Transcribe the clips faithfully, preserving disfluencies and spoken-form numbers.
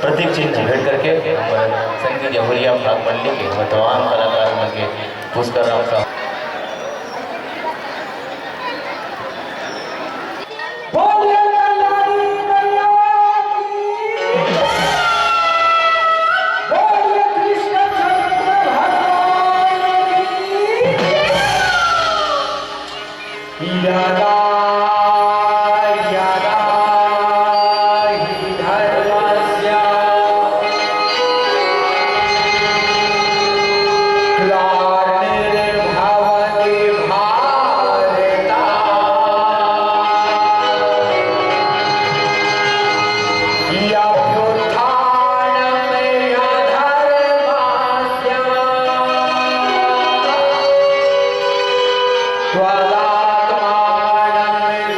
प्रतीक चिन्ह भेंट करके हमर संगीत जहुरिया भाग मंडली के हमर तमाम कलाकार मन के पुरस्कार राम साहब। बोलिए कल्याणी मैया की। बोलिए कृष्णचंद्र भगवान की। यदा यदा हि धर्मस्य ग्लानिर्भवति भारत, अभ्युत्थानमधर्मस्य तदात्मानं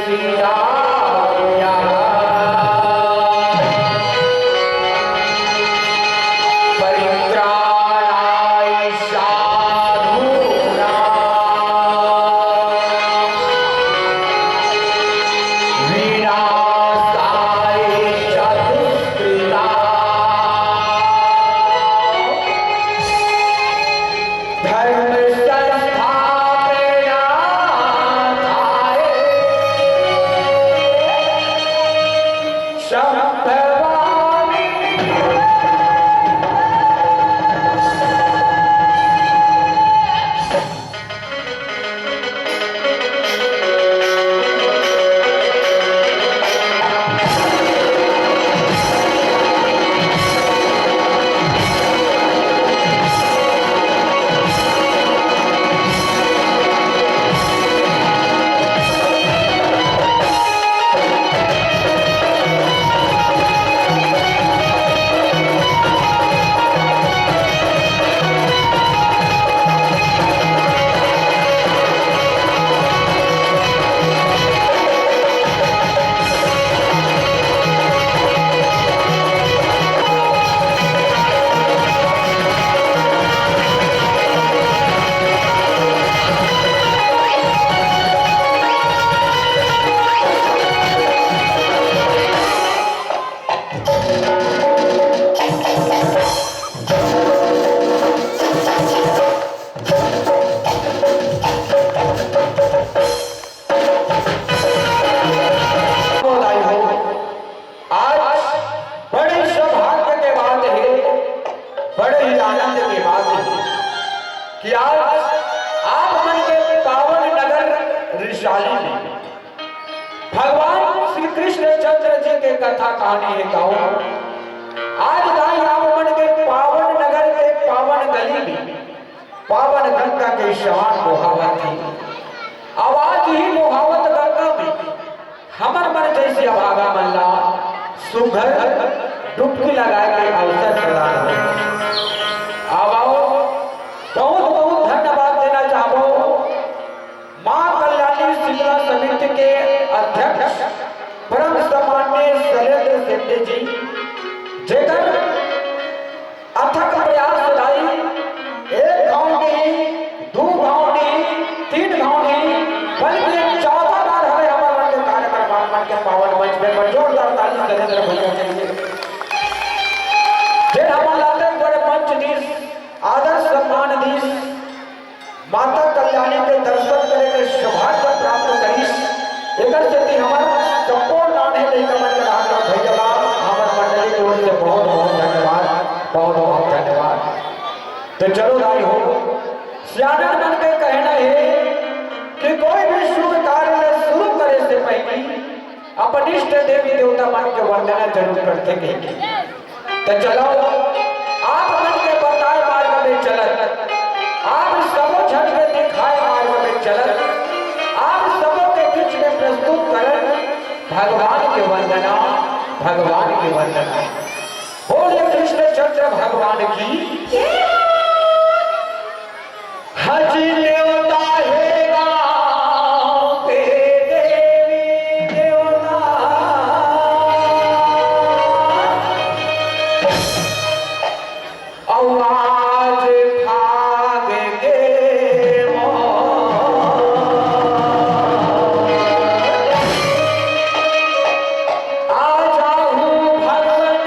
सृजाम्यहम्। परित्राणाय साधूनां विनाशाय च दुष्कृताम्। धर्म संस्थापनार्थाय संभवामि। आज बड़े सौभाग्य के बात हे, बड़े ही आनंद के बात हे कि आज आप मन के पावन नगर रिसाली में भगवान श्री कृष्णचंद्र जी के कथा कहानी हे गाँव। आज दाई आप मन के पावन नगर के पावन गली में पावन गंगा के समान बोहावत हे। अब आज ही बोहावत गंगा में हमर मन जैसे अभागा मन ला सुघर डुबकी लगाए के अवसर प्रदान हो। अब आओ, बहुत बहुत धन्यवाद देना चाहबो माँ कल्याणी शीतला समिति के अध्यक्ष परम सम्माननीय शैलेंद्र शेट्टी जी, जेकर अथक प्रयास दाई एक घाव नहीं, दू घाव नहीं, तीन घाव नहीं, बल्कि एक चौथा बार हवे हमर मन के कार्यक्रम, आप मन के पावन मंच में एक बार जोरदार ताली शैलेंद्र भैया के लिए। जेन हमन ला अतेक बड़े मंच दीस, आदर सम्मान दीस, माता कल्याणी के दर्शन करे के सौभाग्य प्राप्त करिस। एकर सेती हमर संपूर्ण नान्हे लइका मन के रहत भैया ला हमर मंडली के ओर से बहुत बहुत धन्यवाद, बहुत बहुत धन्यवाद। तो चलो दाई हो, सियानन मन के कहना हे कि कोई भी शुभ कार्य ला शुरू करे से पहले अपन इष्ट देवी देवता मन के वंदना जरूर करथे कहिके। त चलो, आप मन के बताए मार्ग में चलत, आप सबो झन के दिखाए मार्ग में चलत, आप सबो के बीच में प्रस्तुत करत भगवान के वंदना, भगवान के वंदना। बोलिए कृष्णचंद्र भगवान की। हज देवता हे गाँव के देवी देवता, अउ आज भाग के मोर, आ जाहू भगवन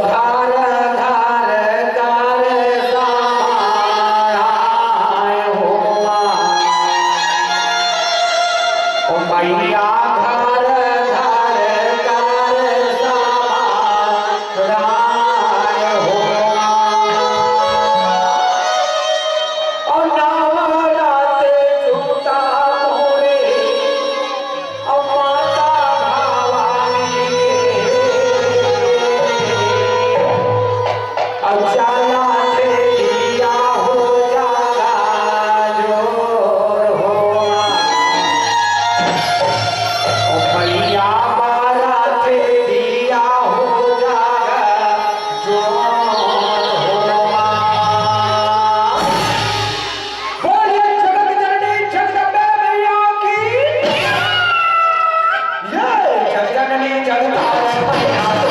धार धार कर समाय हो माँ। ओ मैया धार धार कर समाय हो माँ। ओ नवरात जूता मोरे, ओ माता भवानी के। अब चाला थे दिया हो जागा जोर हो माँ। ओ भैया बारा थे दिया हो जागा जोर हो माँ। बोलिए जगत जननी जगदम्बे मैया की। ये जगजननी जगतारण मैया तो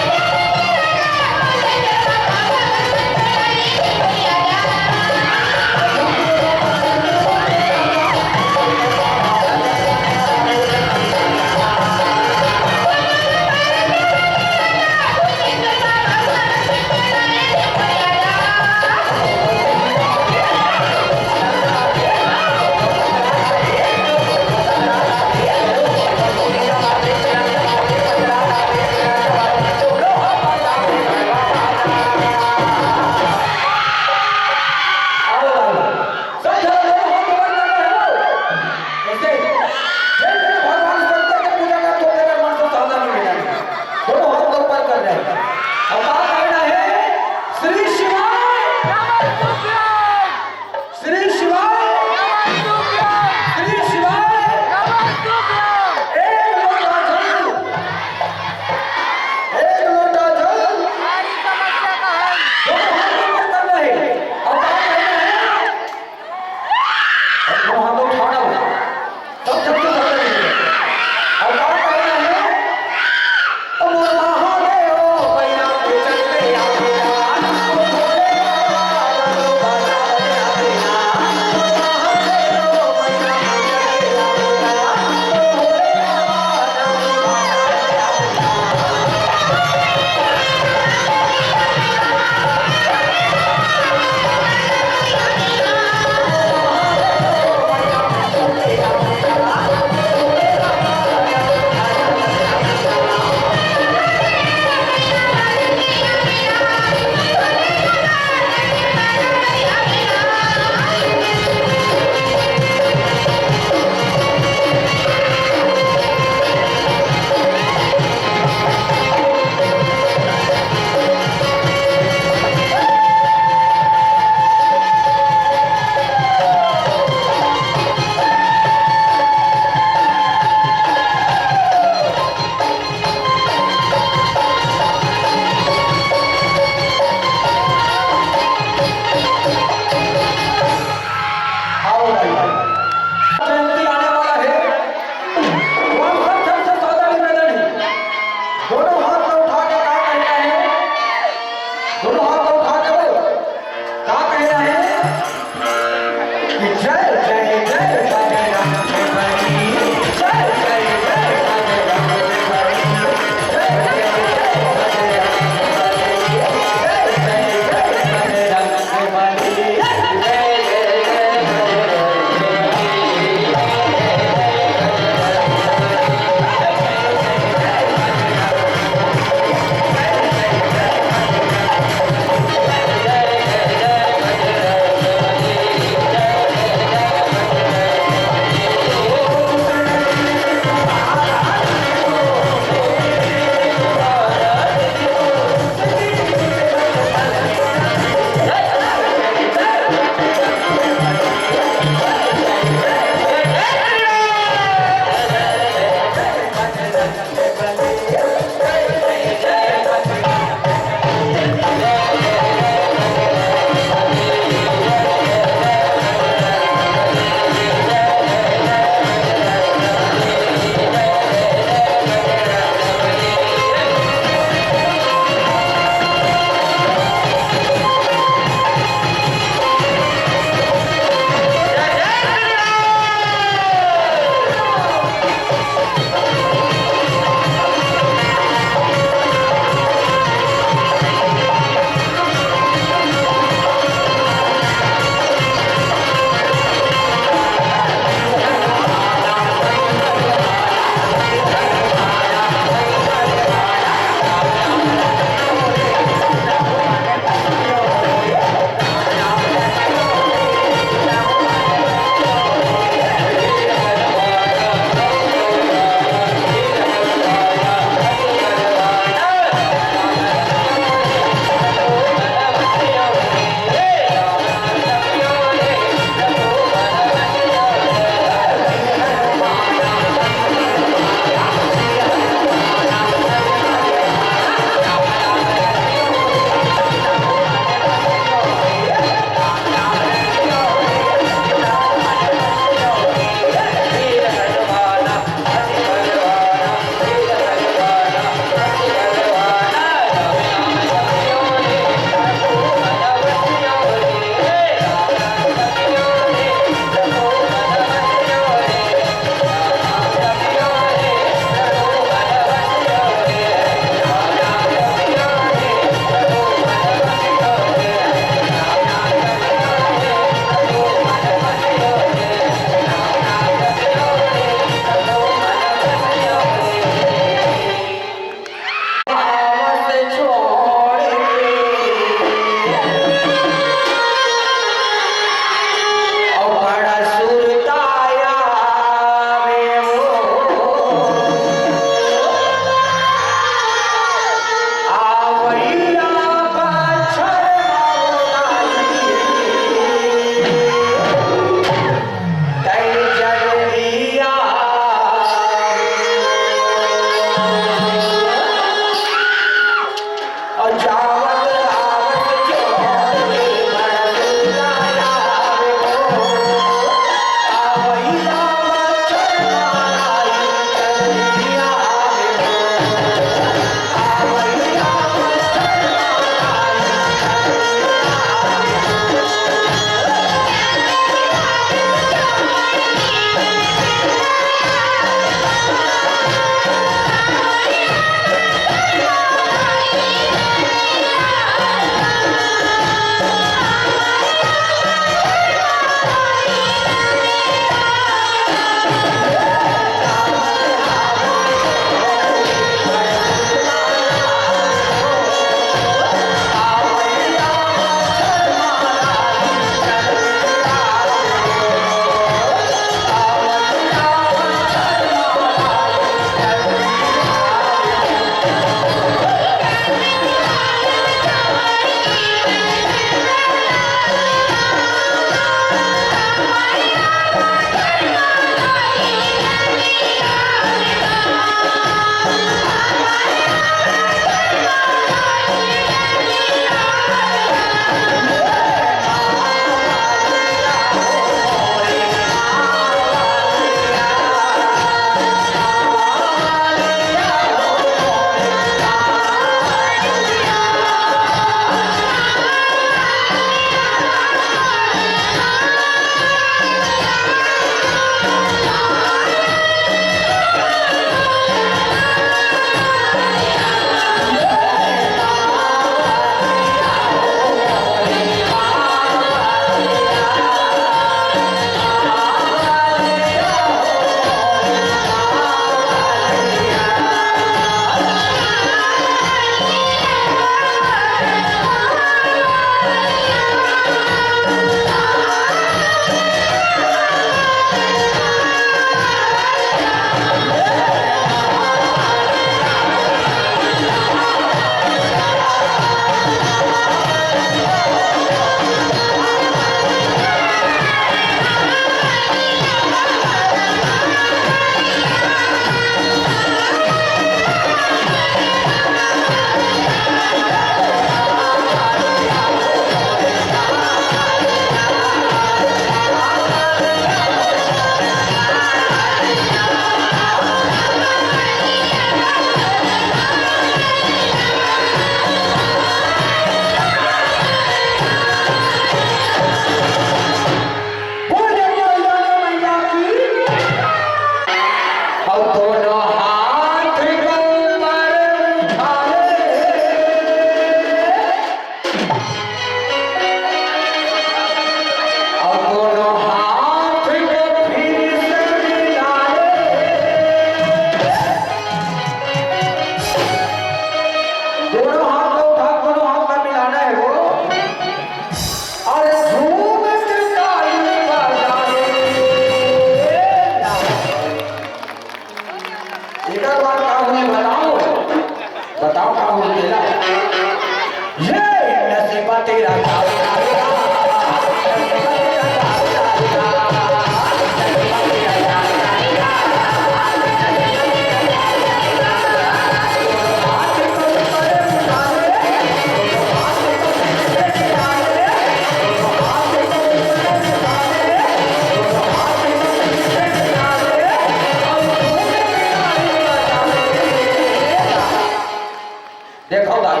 देखो दाई,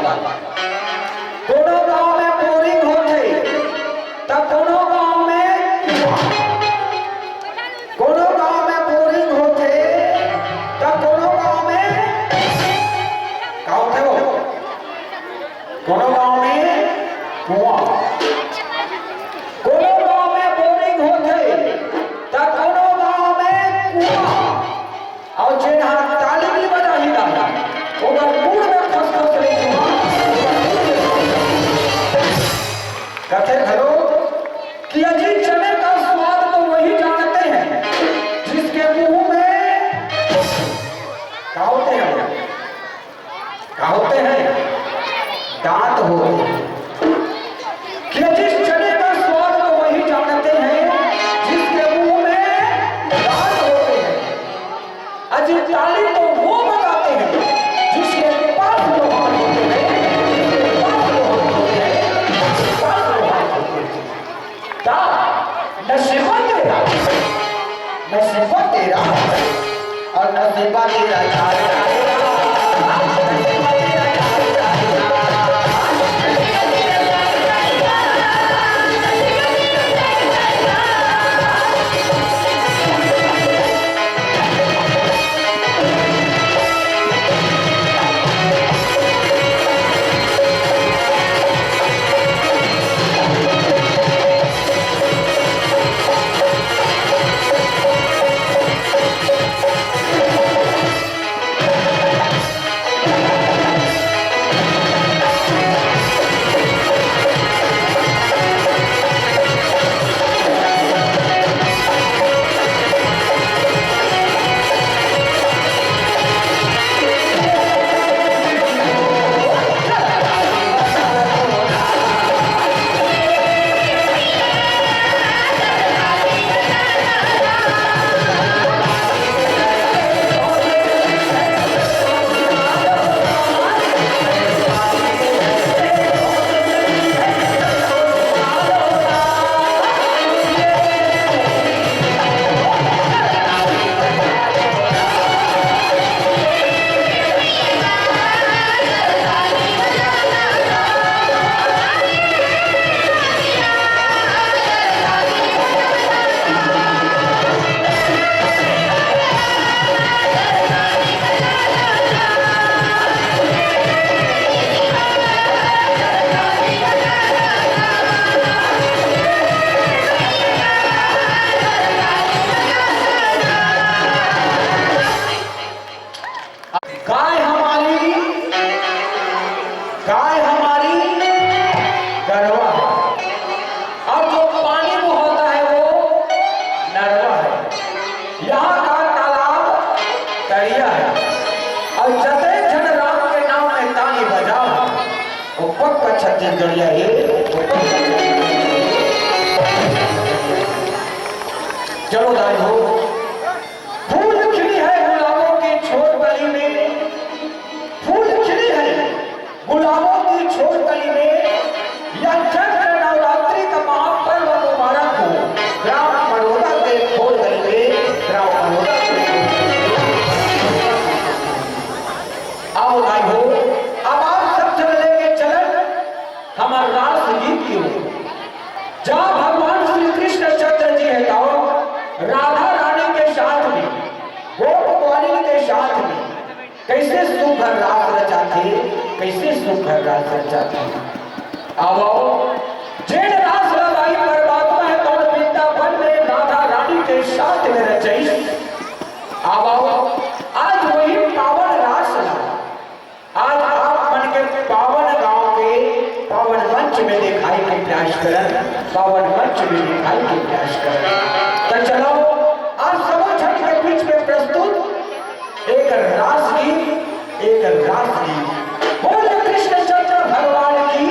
कोनो गांव में बोरिंग होथे, त कोनो गांव में कुआं। कोनो गांव में बोरिंग होथे, त कोनो गांव में का होथे वो? कोनो गांव में कुआं। कोनो गांव में बोरिंग होथे, त कोनो गांव में कुआं। अउ जेन ह ताली नइ बजाही ना, ओकर मुड़ में खसखस रही। कथे घलो कि अजी, चने का स्वाद तो वही जानते हैं जिसके मुंह में का होते हैं, का होते हैं, दांत होते हैं। कि जिस चने का स्वाद तो वही जानते हैं जिसके मुंह में दांत होते हैं। अजी, ताली तो वो बजाते हैं जिसके पास लोहान होते हैं, जिसके पास लोहान होते हैं, जिसके पास लोहान होते हैं। का नसीबा तेरा, नसीबा तेरा, और नसीबा तेरा, गाय हमारी, गाय हमारी गरवा है, और जो पानी मुहाता है वो नरवा है। यहाँ का तालाब तरिया है, और जते झन राम के नाम में ताली बजाओ, वो पक्का छत्तीसगढ़िया है, वो पक्का छत्तीसगढ़िया है। चलो दाई हो, फूल खिली है गुलाबों की छोर कली में, फूल खिली है गुलाबों की छोर कली में, या चैत्र नवरात्रि का महापर्व मुबारक हो। ग्राम मरोदा के खोल गली में, ग्राम मरोदा के आओ भाई हो, अब आप सब जन लेके चलन हमार रास गीत की ओर। जहाँ भगवान श्री कृष्ण चंद्र जी है तो राधा रानी के साथ में, गोप ग्वालिन के साथ में कैसे सुघर रास रचाथे, कैसे सुघर रास रचाथे। अब आओ, जेन रास ला भाई परमात्मा है तो वृंदावन में राधा रानी के साथ में रचई। अब आओ, आज वही पावन रास ला आज आप मन के पावन गांव के पावन मंच में दिखाई के प्रयास करन, पावन मंच में दिखाई के प्रयास करन। तो चलो, आप सबो झन के बीच में प्रस्तुत एक रास गीत, एक रास गीत। बोल कृष्ण चंद्र भगवान की।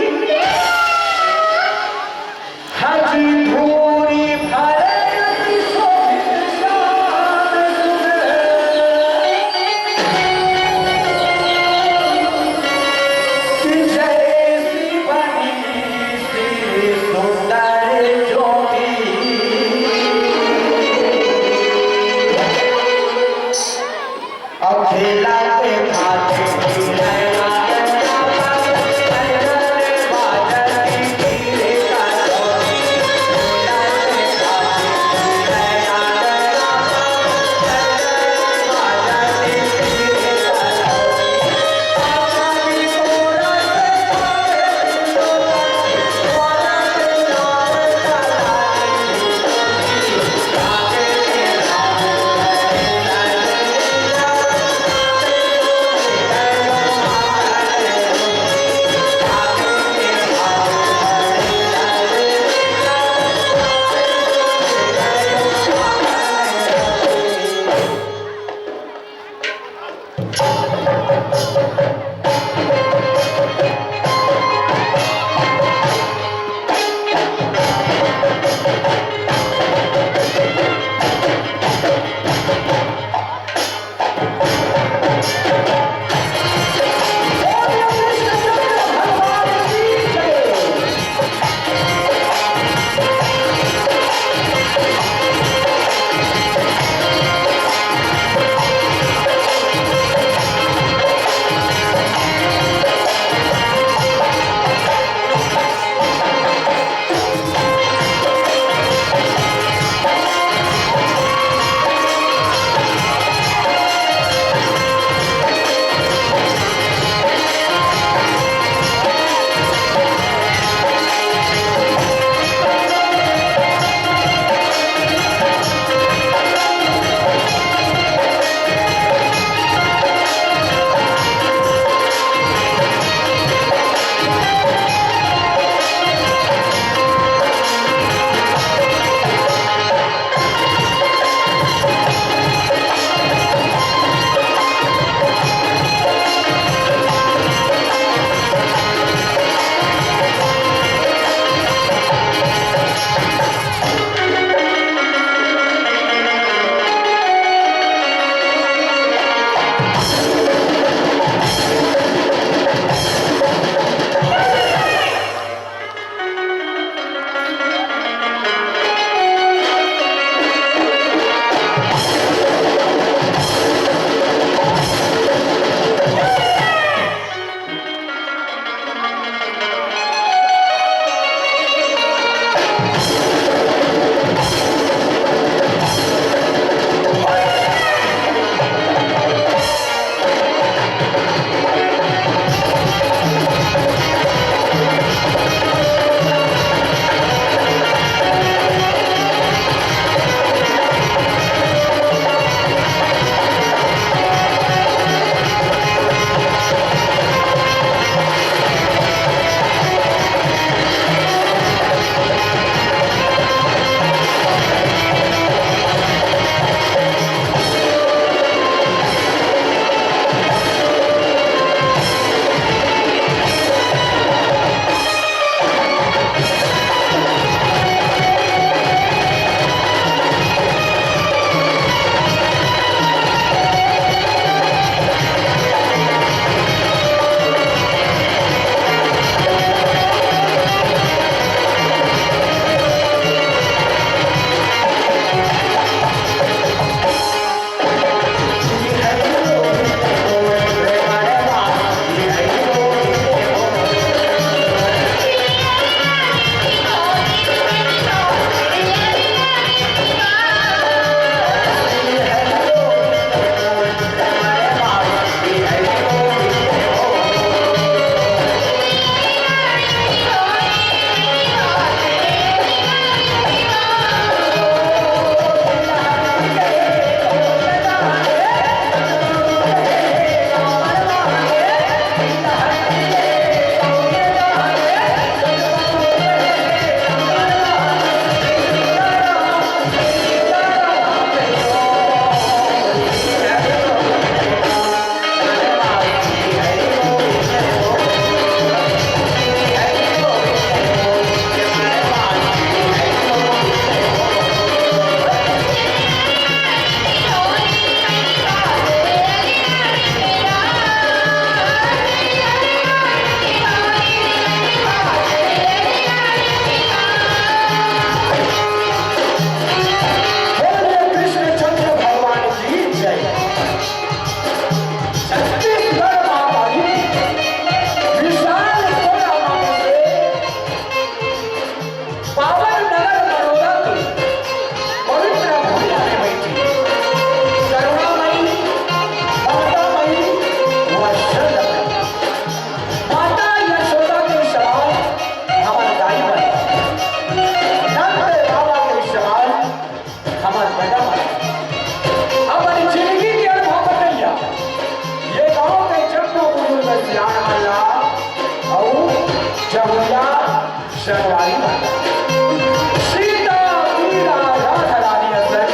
सीता मीरा राधा रानी असन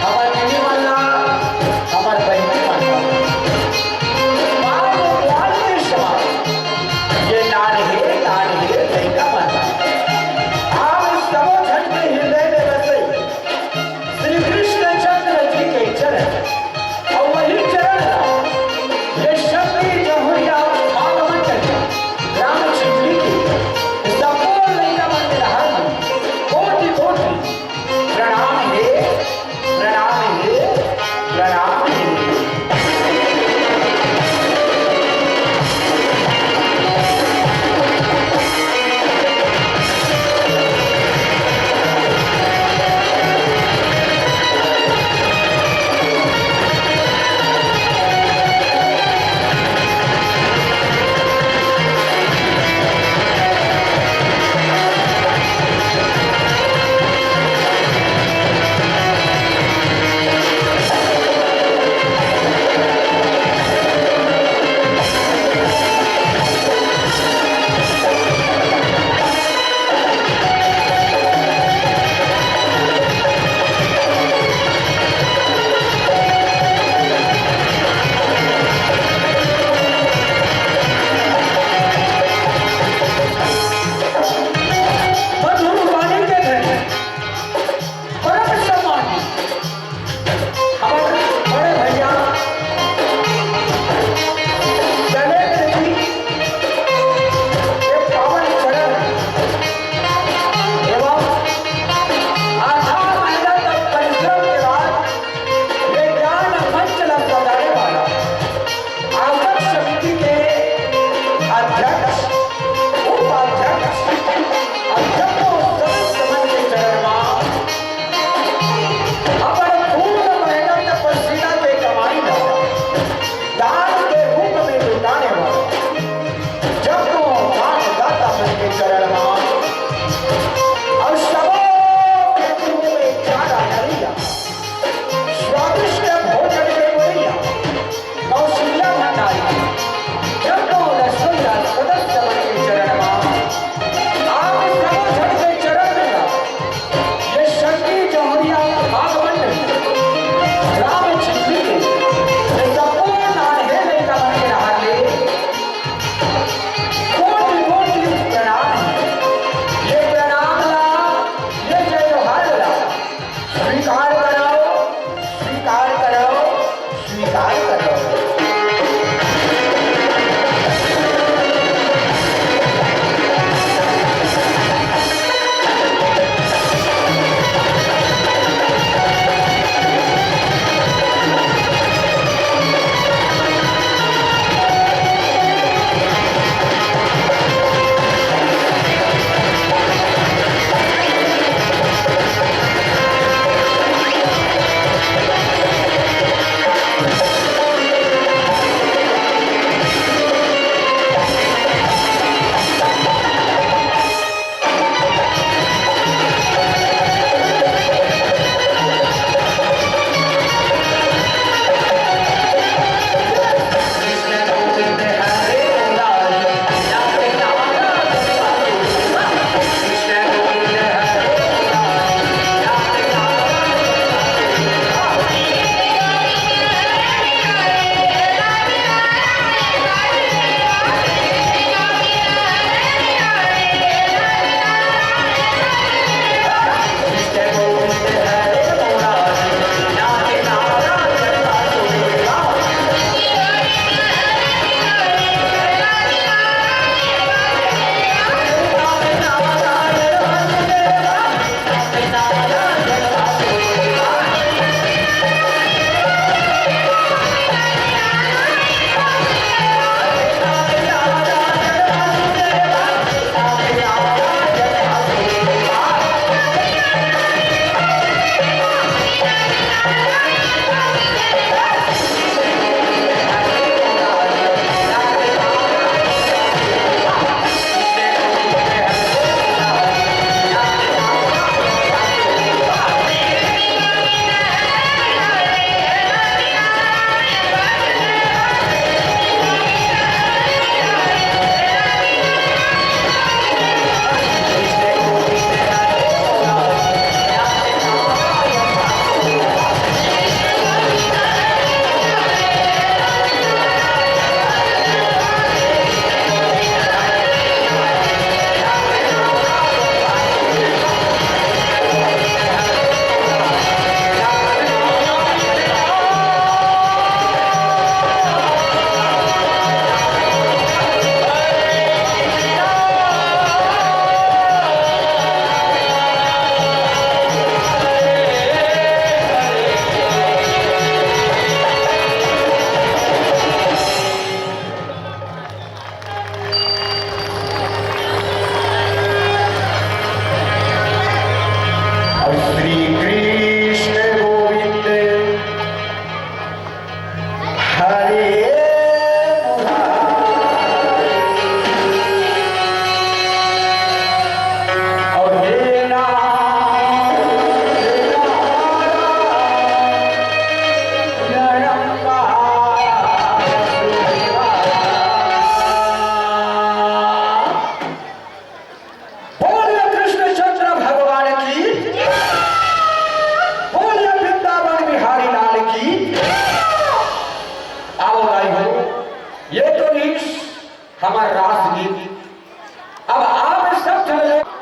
हमर दीदी मन ला, हमर बहिनी मन ला, माँ गोपाल के समान ये नान्हे नान्हे लइका मन ला, आप सबो झन के हृदय में बसे श्री कृष्णचंद्र जी के चरण, अउ वही चरण ला ये शक्ति जमुरिया भागवत ग्राम चिखली के सब्बो लइका मन के रहर मन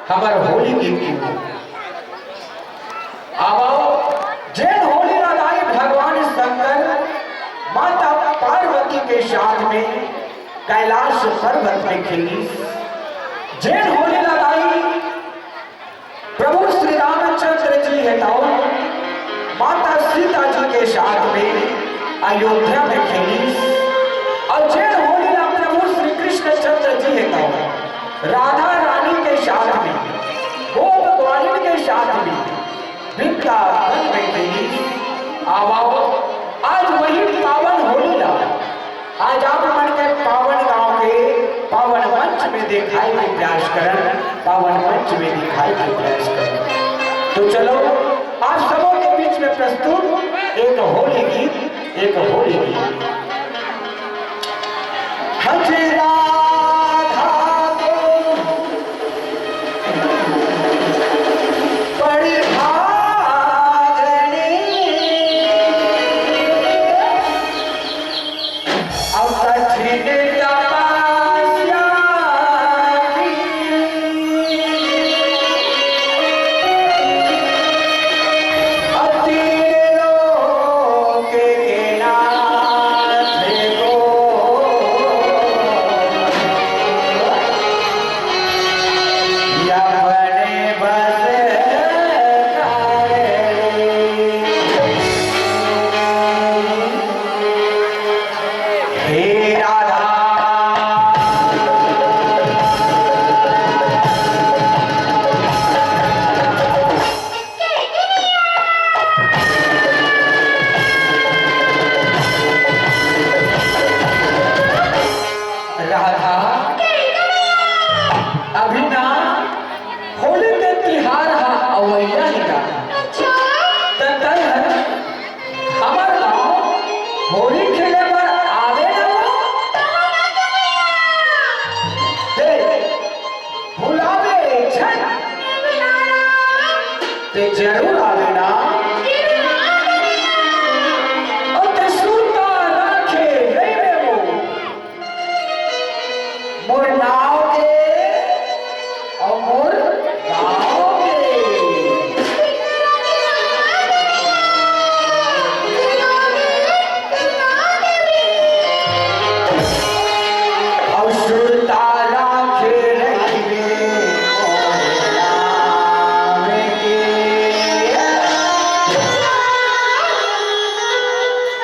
हमर होली गीत के। आवव, जेन होली ला दाई भगवान शंकर माता पार्वती के साथ में कैलाश पर्वत में खेलिस, जेन होली ला दाई प्रभु श्री रामचंद्र जी हे तौ माता सीता जी के साथ में अयोध्या में खेलिस, अउ जेन होली ला प्रभु श्री कृष्णचंद्र जी हे तौ राधा रानी के साथ में, गोप ग्वालिन के साथ में वृंदावन में खेलिस। आवव, आज वही पावन होली ला आज आप मन के पावन गांव के पावन मंच में दिखाई के प्रयास करन, पावन मंच में दिखाई के प्रयास करन। तो चलो, आप सबों के बीच में प्रस्तुत एक होली गीत, एक होली गीत। हज राधा को बड़ी भागनी, अब कठिन तपस्या की, अब तीन लोक के नाथ को अपने बस कर ले। हे राधा। राधा, अभी ना होली के तिहार ह अवइया हे राधा। अच्छा। त तैं ह हमर गाँव होली खेले बर आबे न वो। हे, भुलाबे झन। ते जरूर आबे ना। अउ ते सुरता राखे रहिबे वो। मोर नाव के अउ मोर गाँव के। अउ सुरता राखे रहिबे मोर नाव के।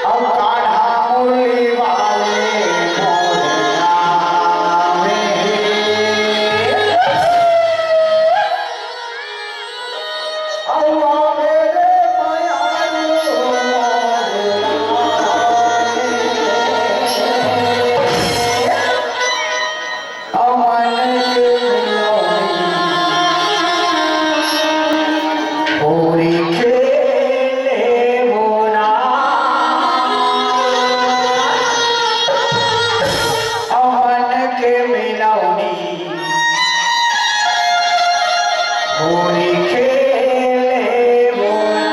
अब कान्हा मुरली वाले मोर नाम हे। अब आवे रे मयारू मोर नाम हे। अमन के मिलोनी होरी खेले बोना। अमन के मिलोनी होरी खेले बोना।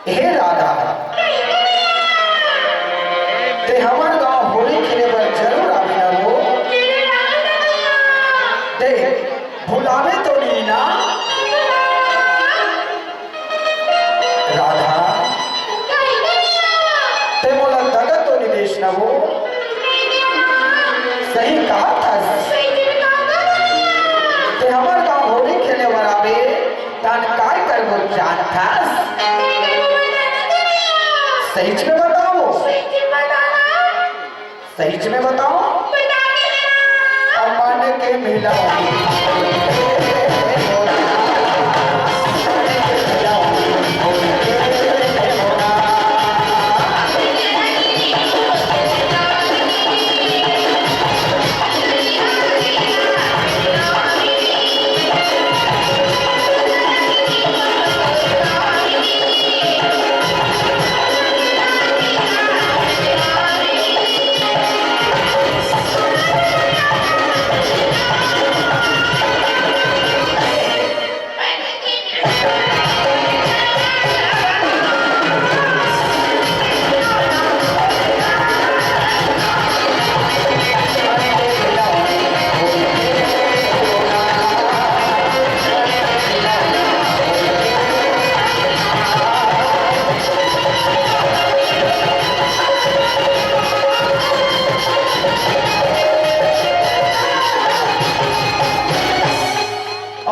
हे राधा, ते हमर गांव होली खेले बर जरूर आबे न वो। देख, भुलाबे तो नहीं ना? राधा, ते मोला दगा तो नहीं देस न वो? सही कहा था। ते हमर गांव होली खेले बर आबे, तन काय करबो जानथस? सहीच में बताओ। सहीच में बताओ। अमन के मिलाओ।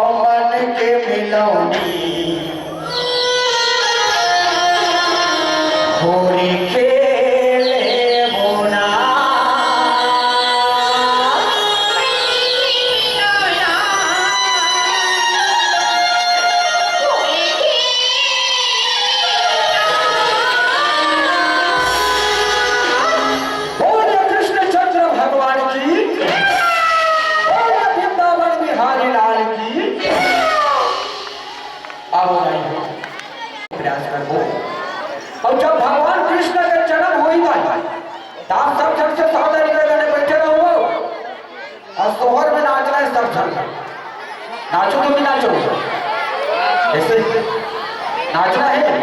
अमन के मिलौनी होरी खेले बोना। बोल कृष्ण चंद्र भगवान की, बोल वृंदावन बिहारी लाल की। अब नहीं हो, प्रयास करबो। अउ जब भगवान कृष्ण के जन्म होई गा, त आप सब झन से सावधानी ले लेने बैठे रहो। अउ सोहर में नाचना हे सब झन। नाचो तो भी नाचो। ऐसे नाचना हे।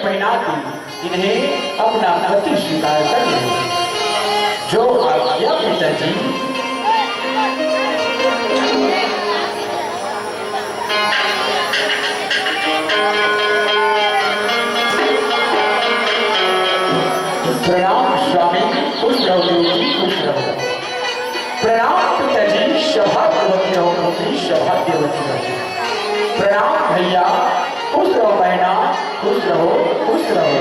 पहना के इन्हें अपना पति स्वीकार कर ले। जो आज्ञा पिताजी। प्रणाम स्वामी, खुश रहो देव जी, खुश रहो। प्रणाम पिताजी, सौभाग्यवती रहो पुत्री, सौभाग्यवती रहो। प्रणाम भैया, खुश रहो बहना, खुश रहो, खुश रहो।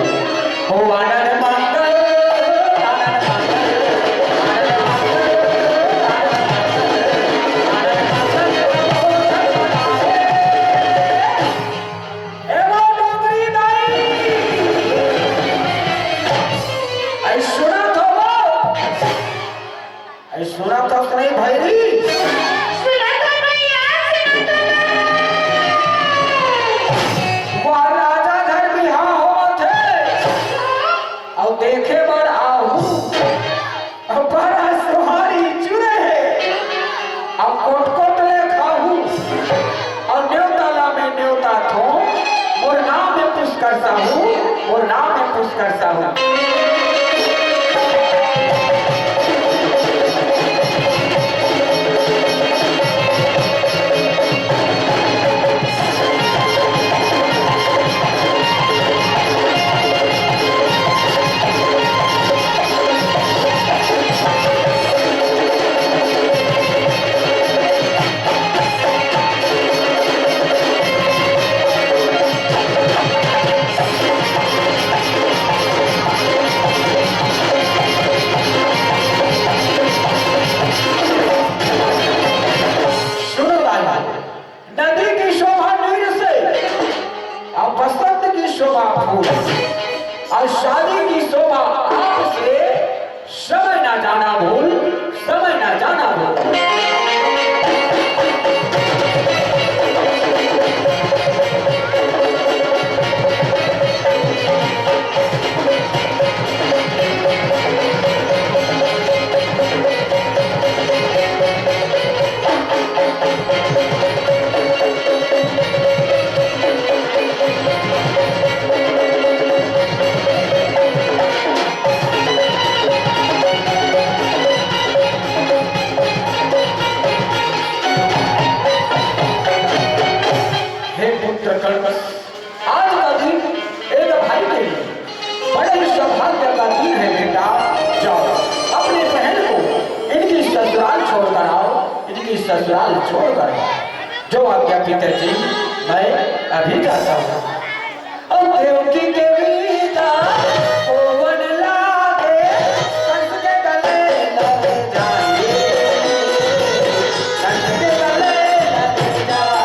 हो आनंद मंगल, आनंद मंगल, आनंद मंगल, आनंद मंगल, आनंद मंगल। ए वो डोकरी दाई, ऐ सुनत हो वो? ऐ सुनत हो कि नहीं भैरी? सुनत हो भैया, सुनत हो। वो राजा घर बिहाव होवत हे, अउ देखे बर आहू। अब बड़ा सुहारी जुरे हे, अब कोट कोट ले खाहू, अउ न्योता ला मैं न्योता थो, मोर नाम हे पुष्कर साहू, मोर नाम हे पुष्कर साहू। सुनो राजा, नदी की शोभा नीर से, और बसंत की शोभा फूल, और शादी की शोभा आपसे, समय ना जाना भूल, समय ना जाना भूल। हे पुत्र कर्ण, आज का दिन एक भाई के लिए बड़े ही सौभाग्य का दिन है बेटा। जाओ, अपने बहन को इनकी ससुराल छोड़कर आओ, इनकी ससुराल छोड़कर आओ। जो आज्ञा पिताजी, मैं अभी जाता हूँ। और देवकी के विदा होवन लागे, कंस के गले लग जाए, कंस के गले लग जाए।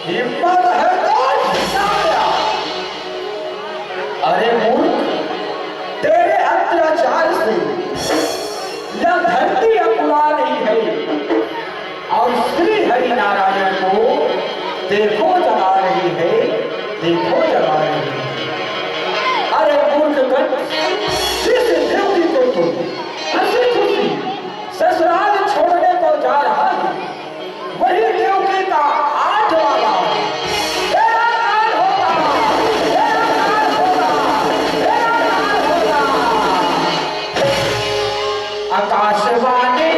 हिम्मत है तो सामने आ। अरे मूर्ख, तेरे अत्याचार से यह धरती अकुला रही है और श्री हरि नारायण को देखो जगा रही है, देखो जगा रही है। अरे मूर्ख कंस, जिस देवकी को तू हंसी खुशी ससुराल छोड़ने को जा रहा है, वही देवकी का आठ वाला तेरा काल होगा, तेरा काल होगा, तेरा काल होगा। आकाशवाणी,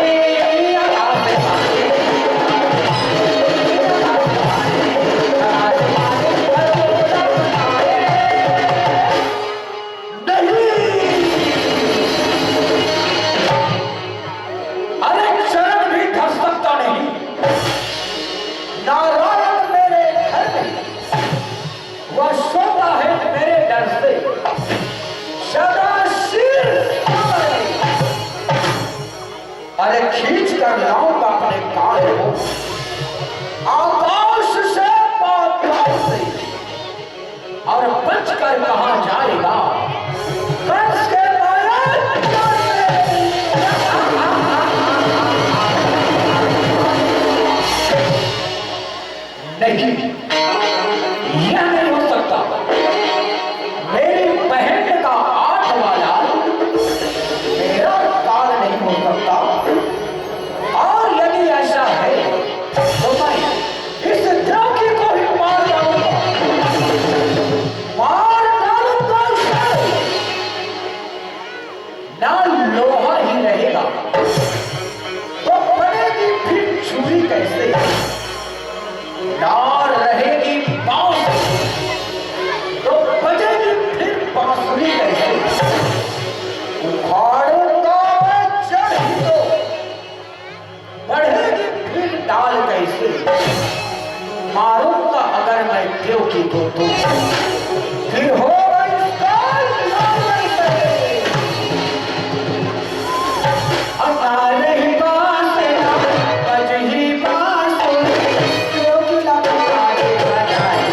आकाशवाणी, आकाशवाणी, आकाशवाणी। नहीं, अरे चरण भी धस सकता नहीं। नारायण मेरे घर में, वह सोता है मेरे डर से, सदा शीश पर। अरे खींच कर लाऊंगा अपने काल को आकाश से, पाताल से, और बच कर कहाँ जाएगा कंस के माया जाल से। नहीं, यह नहीं हो सकता। मेरी बहन का आठ वाला मेरा काल नहीं हो सकता। और यदि ऐसा है तो मैं इस देवकी को ही मार डालूंगा, मार डालूंगा इसे। ना लोहा ही रहेगा तो बनेगी फिर छुरी कैसे? ना रहेगी बांस तो बजेगी फिर बांसुरी कैसे? उखाड़ूंगा मैं जड़ ही तो बढ़ेगी फिर डाल कैसे? मारूंगा अगर मैं देवकी को तो फिर होगा इसका लाल कैसे? अकाल ही बांस, बज ही बांसुरी, देवकी लगा के बजाए।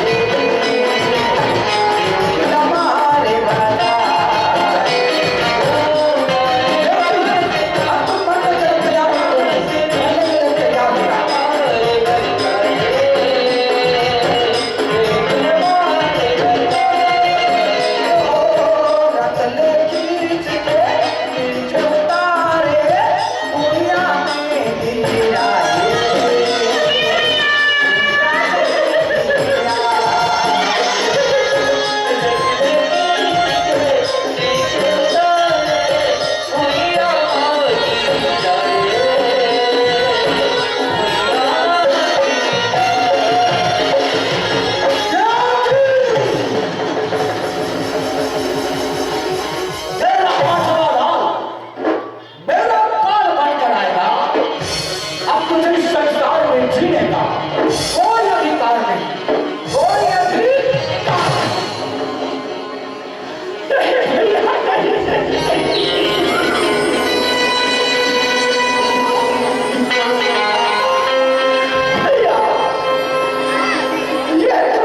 मेरा काल बनकर आएगा। अब तुझे इस संसार में जीने का कोई अधिकार नहीं, कोई अधिकार नहीं। भैया, ये तो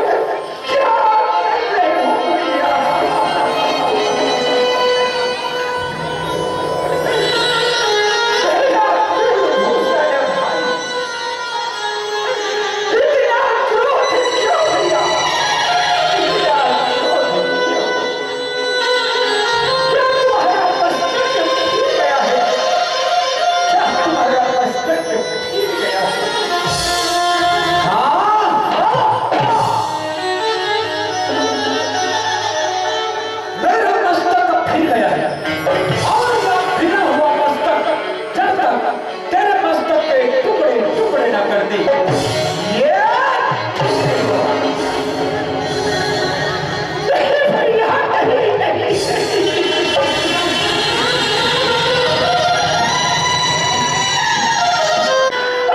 मेरा मस्तक फिर गया है और यह फिरा हुआ मस्तक जब तक तेरे मस्तक के टुकड़े टुकड़े ना कर दे। ये नहीं भैया, नहीं, नहीं, नहीं।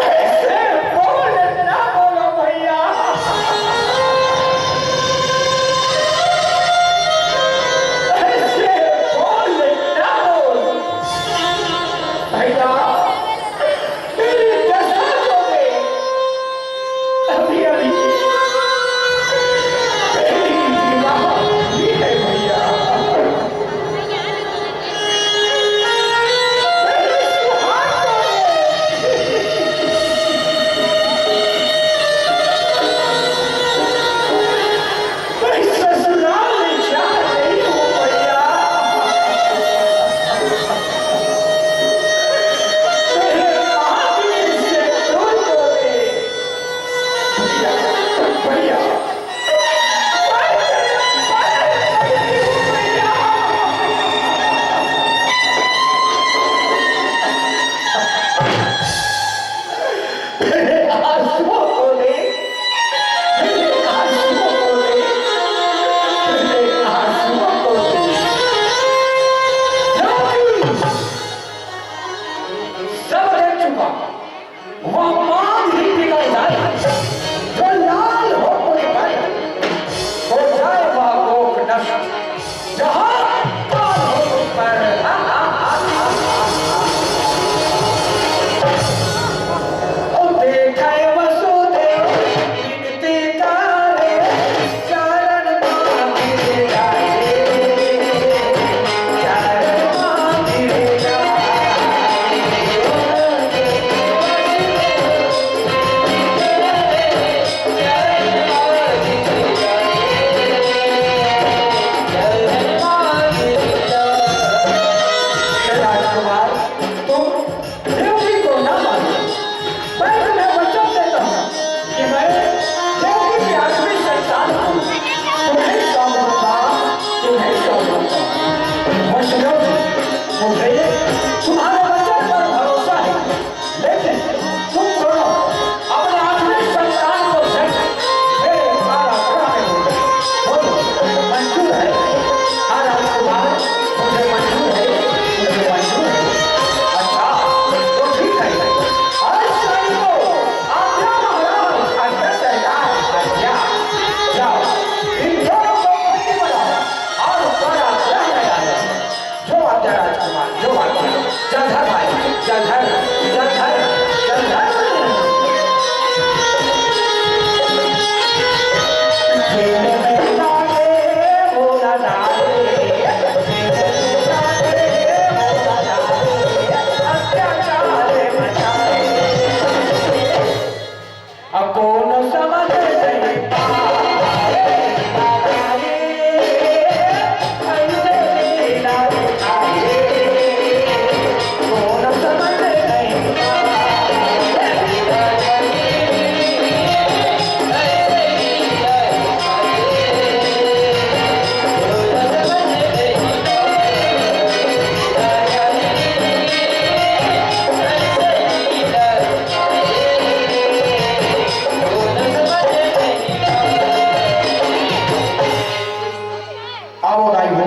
ऐसे बोल ना बोलो भैया। ऐसे बोल ना बोल। भैया, मेरी दशा को देख। वह मांग ही बिगड़ जाए, जो लाल हो मुझ पर, हो जाए वह कोख नष्ट, जहां काल हो मुझ पर। ओ देखे वसुदेव, विनती करे, चरण मांग रे जाए, चरण मांग रे जाए। राजकुमार, तुम देवकी को ना मारो। मैं तुम्हें वचन देता हूँ कि मैं देवकी के आखिरी संतान को तुम्हें सौंप दूंगा, तुम्हें सौंप दूंगा। वसुदेव जी, मुझे तुम्हारे वचन पर भरोसा है, लेकिन तुम दोनों अपने आखिरी संतान को जन्म मेरे कारागृह में दो। बोलो, मंजूर है? हाँ राजकुमार, मुझे मंजूर है, मुझे मंजूर है। अच्छा, तो ठीक है। अरे सैनिकों, आज्ञा महाराज, आज्ञा सरकार, आज्ञा। जाओ, इन दोनों को बंदी बनाओ और कारागृह में डालो। जो आज्ञा राजकुमार, जो आज्ञा। जलधर भाई, जलधर, जलधर, जलधर। अतको न समझ नहीं पाए, ऐसे लीला दिखाए, को न समझ नहीं पाए। आओ दाई हो,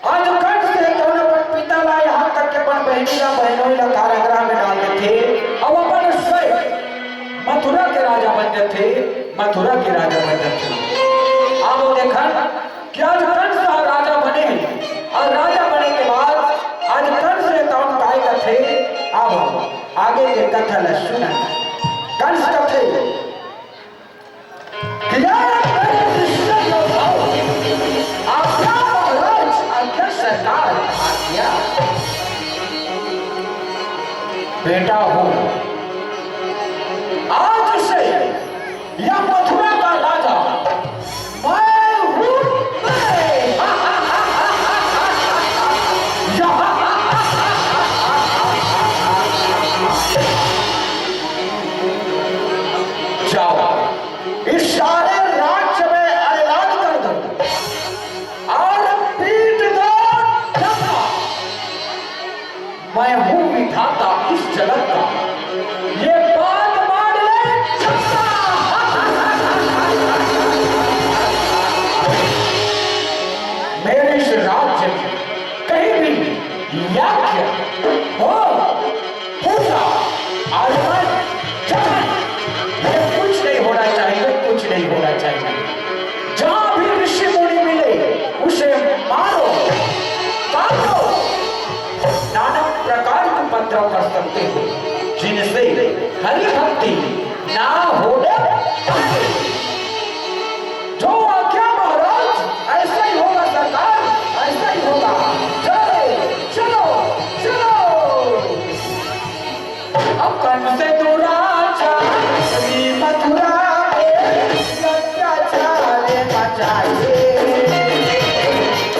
आज कंस हे तउन अपन पिता ला, यहाँ तक के अपन बहिनी ला, बहनोई ला कारागृह में डाल देथे, अउ अपन स्वयं मथुरा के राजा बन जाथे, मथुरा के राजा बन जाथे। अब वो देखन कि आज कंस ह राजा बने हे, अउ राजा बने के बाद आज कंस हे तउन काय कथे, अब आगे के कथा ला सुनन। कंस कथे, आज्ञा महाराज, आज्ञा सरकार, आज्ञा। बेटा हो, आज से यह मथुरा का राजा मैं हूँ, मैं। जाओ, इस सारे राज्य में ऐलान कर दो और पीट दो डंका। मैं हूँ विधाता इस जगत का, ये बात मान ले जनता। मेरे इस राज्य में कहीं भी यज्ञ हो, पूजा, आचमन, जपन, ये कुछ नहीं होना चाहिए, कुछ नहीं होना चाहिए। जहाँ भी ऋषि मुनि मिले, उसे मारो, काटो, नाना प्रकार के उपद्रव कर सकते हो, जिनसे हरि भक्ति ना होने पाए। जो आज्ञा महाराज, ऐसा ही होगा सरकार, ऐसा ही होगा। चलो, चलो, चलो। अब कंस दुराचारी मथुरा में अत्याचार मचाए,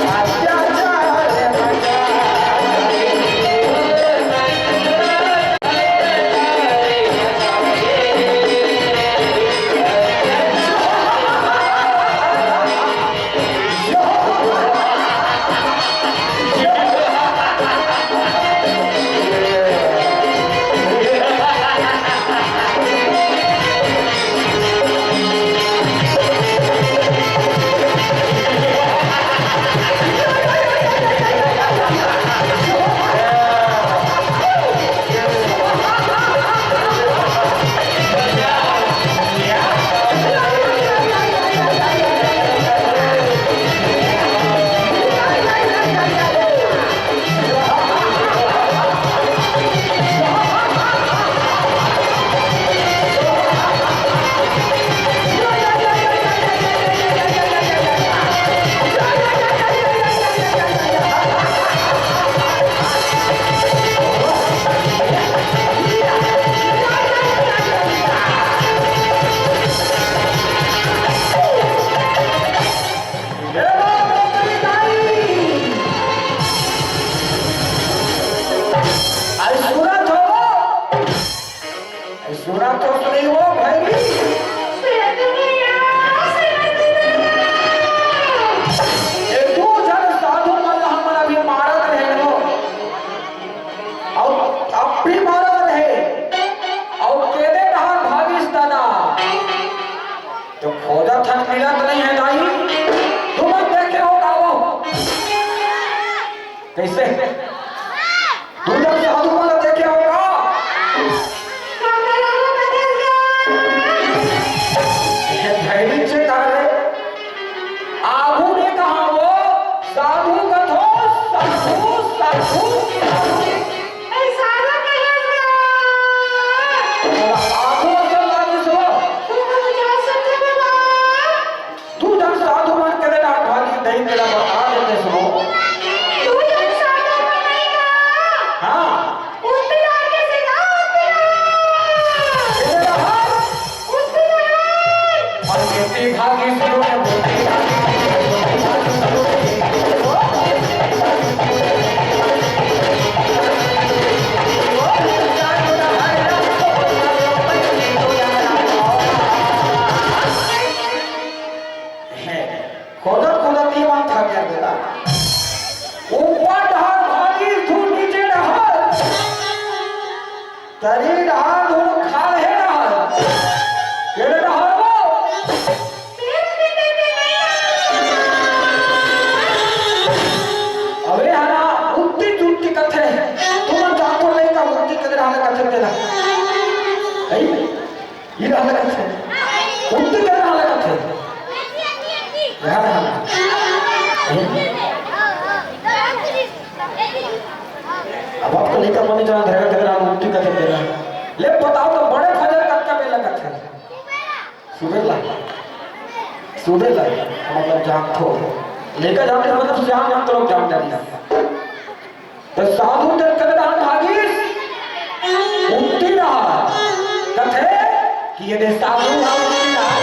अत्याचार मचाए। सुना तो सुनी वो भैरी। ये दू झन साधु मन ला हमन अभी मारत रहे हो। अउ अब भी मारत रहे। अउ केदे डहार भागिस दादा। तो खोजत हन, मिलत नहीं है दाई। तुमन देखे हो का वो? कैसे? तुमन साधु मन देखे हो का? ये भैरी से कहा रे। आगू ने कहा वो, साधु कथो, साधु, साधु, साधु। ए, साधु कहे इसका। आगू असल लागे सो। तू मुझे समझे बाबा। दू झन साधु मन के देना भागी दही तेला बता देते सो। दू झन साधु मन नहीं का? हाँ। उत्ती डाल के से ना उत्ती डाल। तेरा हाथ। उत्ती डाल। और कितनी भागी सुनो ने बोलती। खोदत खोदत ये मन थक गया बेटा। ऊपर डहार भागी, धूल नीचे डहार। तरी डहार धूल खाल है डहार। केरे डहार वो? अबे हना, उत्ती जुत्ती कथे। तुम जातो नहीं का उत्ती कदर हाल कथे तेरा। नहीं? ये रहने का थे। उत्ती कर रहने का थे। यहाँ रहना। अब आपको लेकर मनी जाना धरेगा, धरेगा, हम उत्ती का थे तेरा। ले बताओ तो बड़े फजर कब का बेला का थे? सुबह ला। सुबह ला। मतलब जान थो। लेकर जाते मतलब जान, जान तो लोग जान जाते हैं। त साधु जब कदे डहार भागिस, उत्ती डहार। कथे कि ये दे साधु हा उत्ती डहार।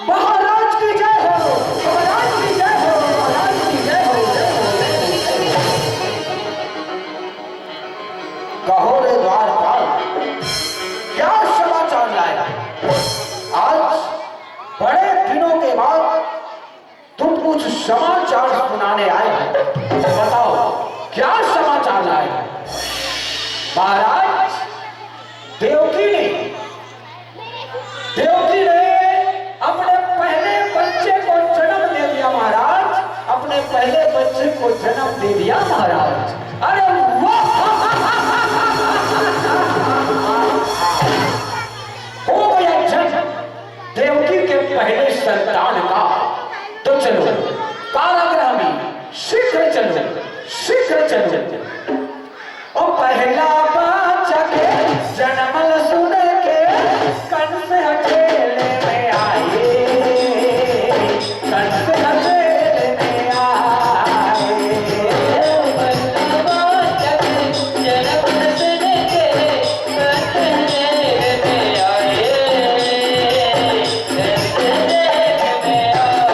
महाराज की जय हो, महाराज की जय हो, महाराज की जय हो, जय हो, जय हो। कहो रे द्वारपाल, क्या समाचार लाए? आज बड़े दिनों के बाद तुम कुछ समाचार सुनाने आए हो। बताओ, क्या समाचार लाए हो? महाराज, देवकी ने देवकी ने अपने पहले बच्चे को जन्म दे दिया महाराज, अपने पहले बच्चे को जन्म दे दिया महाराज। अरे वाह! हो गया जन्म देवकी के पहले संतान का। तो चलो कारागृह में शीघ्र चलो, शीघ्र चलो। ओ पहला बच्चा के जन्मल सुन के कंस ह जेल में आए, कंस ह जेल में आए। ओ पहला बच्चा के जन्मल सुन के कंस ह जेल में आए, कंस ह जेल में आए।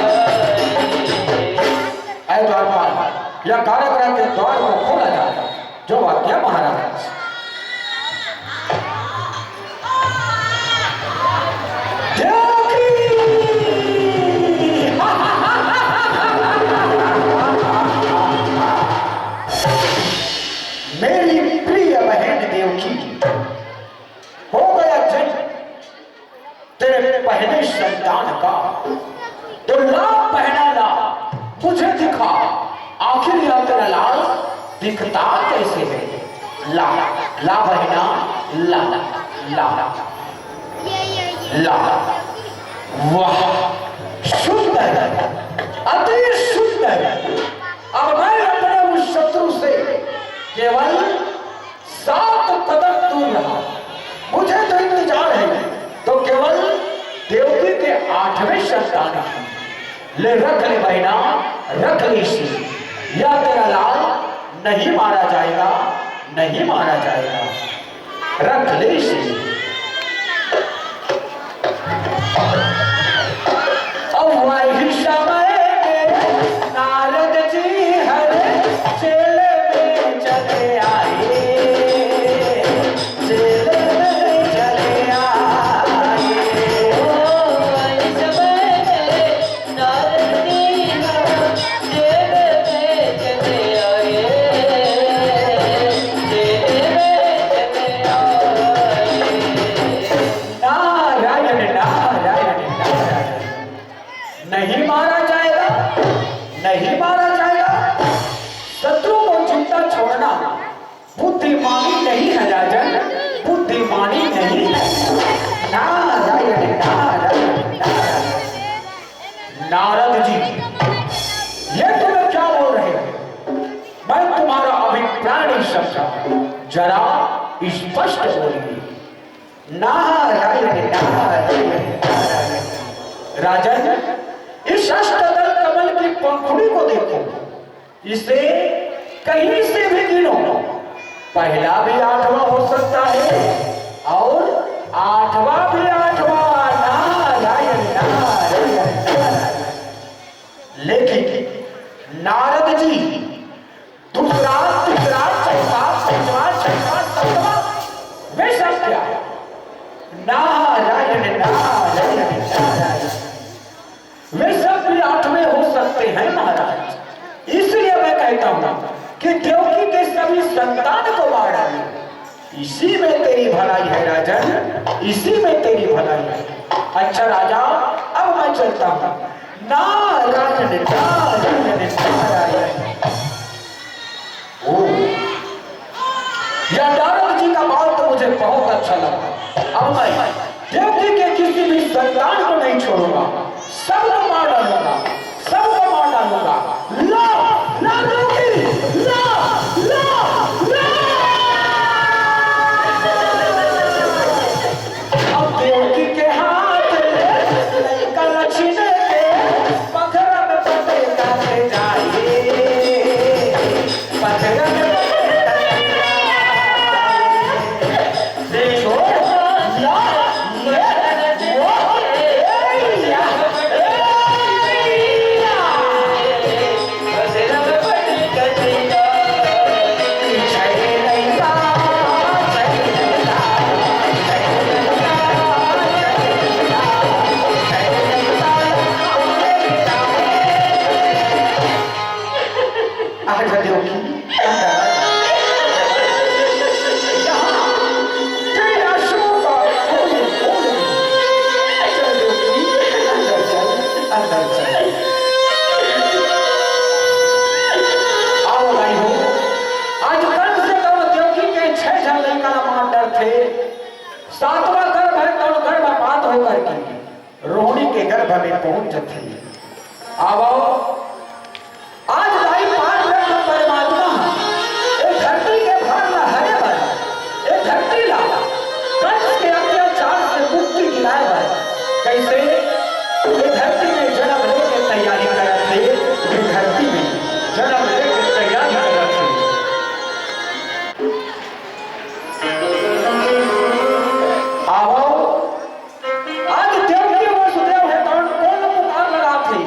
ऐ द्वारपाल, या कारागृह के द्वार को खोला जाए। जो आज्ञा महाराज। देवकी! मेरी प्रिय बहन देवकी, हो गया जन्म तेरे पहले संतान का। तो ला पहना ला, मुझे दिखा, आखिर यह तेरा लाल दिखता कैसे है? ला, ला बहना, ला, ला, ला, ला। वाह, सुंदर, अति सुंदर। अब मैं अपने उस शत्रु से केवल सात कदम दूर रहा। मुझे तो इंतजार है, तो केवल देवकी के आठवें संतान की। ले रख ले बहना, रख ले इसे। यह तेरा लाल नहीं मारा जाएगा, नहीं मारा जाएगा। रख ले इसे। बुद्धिमानी नहीं है राजन, बुद्धिमानी नहीं है। नारायण, नारायण, नारायण। नारद जी, ये तुम क्या बोल रहे हो? मैं तुम्हारा अभिप्राय नहीं समझा, जरा स्पष्ट बोलिए। नारायण, नारायण, नारायण। राजन, इस अष्टदल कमल की पंखुड़ी को देखो, इसे कहीं से भी गिनो, पहला भी आठवां हो सकता है और आठवां भी आठवां। नारायण, नारायण, नारायण। लेकिन नारद जी दूसरा, तीसरा, चौथा, पांचवा, छठा, सातवां, वे सब क्या? नारायण, नारायण, नारायण। वे सब भी आठवें हो सकते हैं महाराज। इसलिए मैं कहता हूं कि देवकी के सभी संतान को मार डालो। इसी में तेरी भलाई है राजन, इसी में तेरी भलाई है। अच्छा राजा, अब मैं चलता हूं। नारायण, नारायण, नारायण। ओ, यह नारद जी का बात तो मुझे बहुत अच्छा लगा। अब मैं देवकी के किसी भी संतान को नहीं छोड़ूंगा, सबको मार डालूंगा, सबको मार डालूंगा। ला, ला देवकी, ला, ला, ला। अब देवकी के हाथ ले लइका लछिन के, पथरा में पटका के जाई। पथरा में पटका के जाई। देखो, या, ये, वो, ए, या, ए, या। आ जा देवकी, अंदर आ जा। यहाँ तेरे आंसुओं का कोई मोल नहीं। चल देवकी, अंदर चल, अंदर चल। आओ भाई हो, आज कंस अउ देवकी के छह झन लइका ला मार डरथे। सातवां गर्भ हे, तब गर्भपात होकर के रोहिणी के गर्भ में पहुंच जथे। आवो, आज भाई पार ब्रह्म परमात्मा ए धरती के भार ला हरे बर, ए धरती ला कंस के अत्याचार से मुक्ति दिलाए बर, कैसे ए धरती में जन्म लेके तैयारी करत हे, ए धरती में जन्म लेके तैयारी करत हे। आवो, आज देवकी वसुदेव हे, तौन कोन पुकार लगाथे?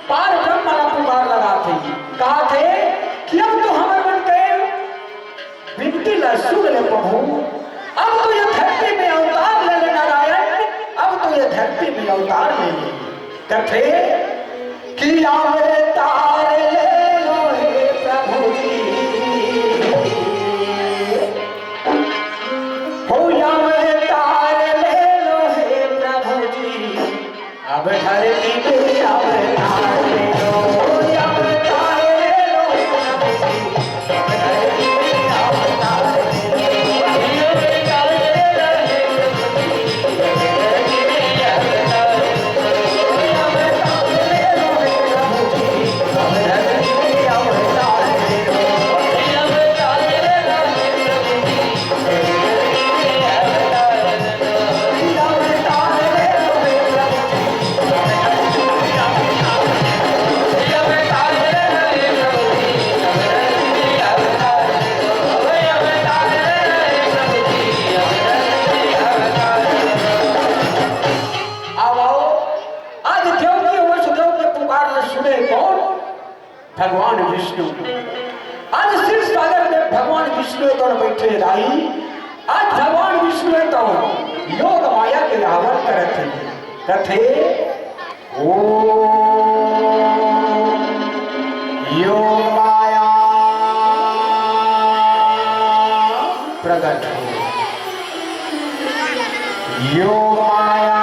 पार ब्रह्म ला पुकार लगाथे। कहाथे कि अब तो हमर मन के बिनती ला सुन ले प्रभु, अब तो ये धरती में अवतार ले ले नारायण, अब तो ये धरती में अवतार ले ले। कथे कि अवतार ले लो हे प्रभु जी, हो अवतार ले लो हे प्रभु जी, अब धरती पे अवतार ले लो, अवतार ले लो हे प्रभु जी, अब धरती पे अवतार ले लो। आओ, आओ। आज देवकी वसुदेव के पुकार ल सुने कौन? भगवान विष्णु। आज क्षीर सागर में भगवान विष्णु कौन बैठे राई? आज भगवान विष्णु तो योग माया के हवन करत हे। कथे, ओम योग माया प्रगट हो। योग माया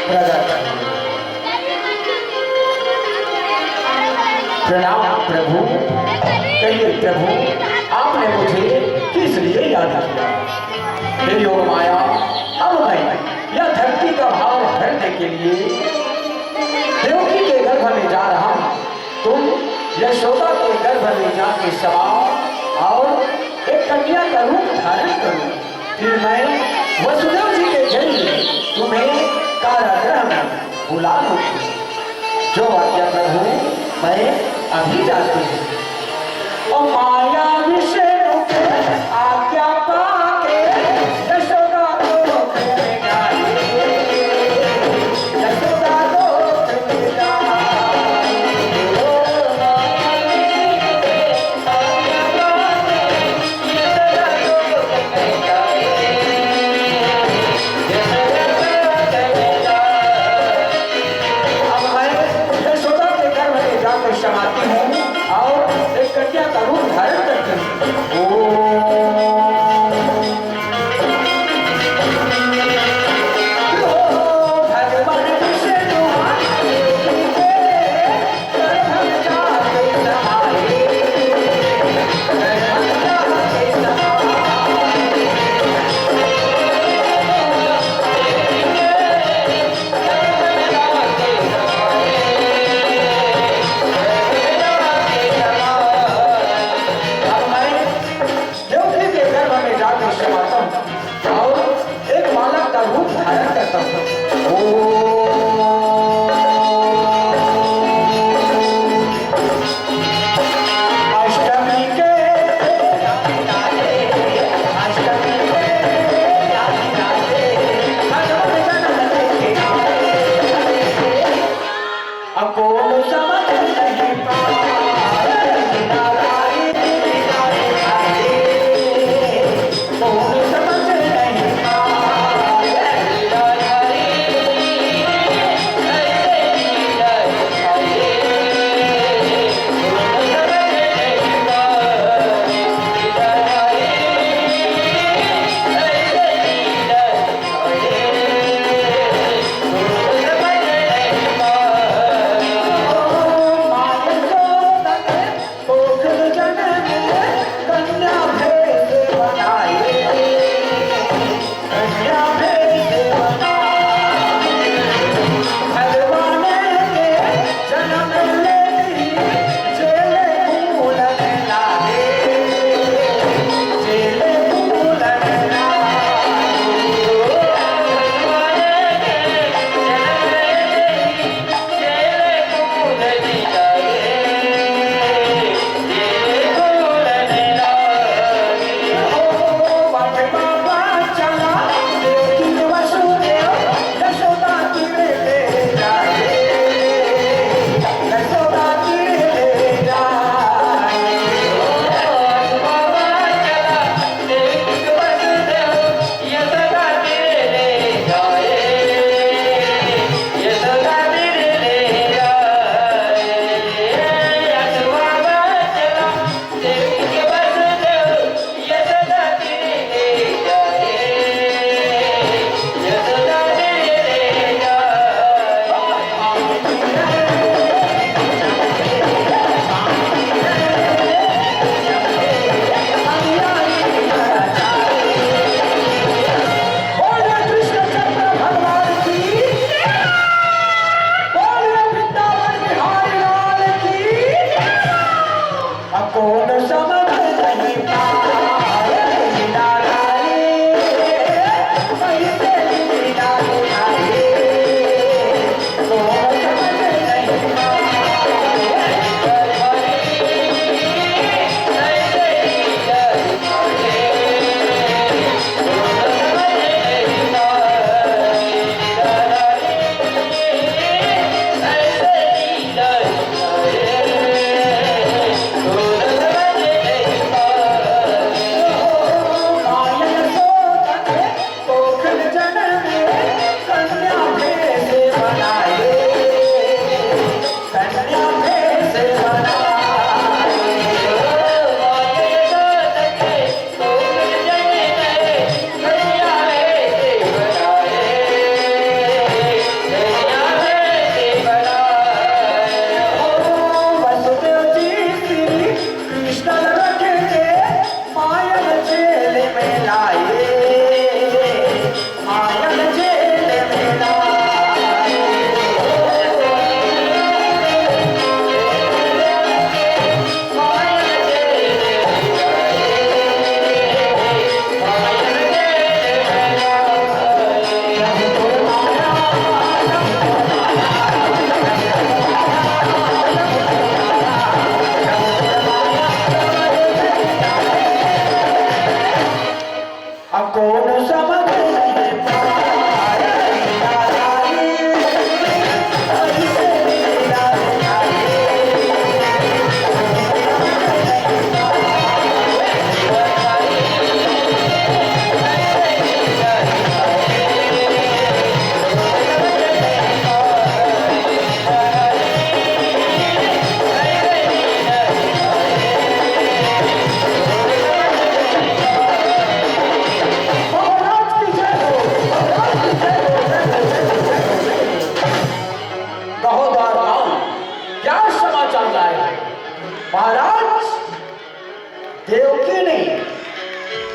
प्रगट हो। प्रणाम। हे योग माया, अब मैं यह धरती का भार हरने के लिए देवकी के गर्भ में जा रहा हूँ। तुम यशोदा के गर्भ में जाके समाओ और एक कन्या का रूप धारण करो। फिर मैं वसुदेव जी के जरिए तुम्हें कारागृह में बुला लूंगी। जो आज्ञा प्रभु, मैं अभी जाती हूँ। और माया विष्णु के आज्ञा पाके यशोदा को घर में जाए। यशोदा को घर में जाए। अब मैं यशोदा के गर्भ में जाकर समाती हूँ और एक कन्या का रूप धारण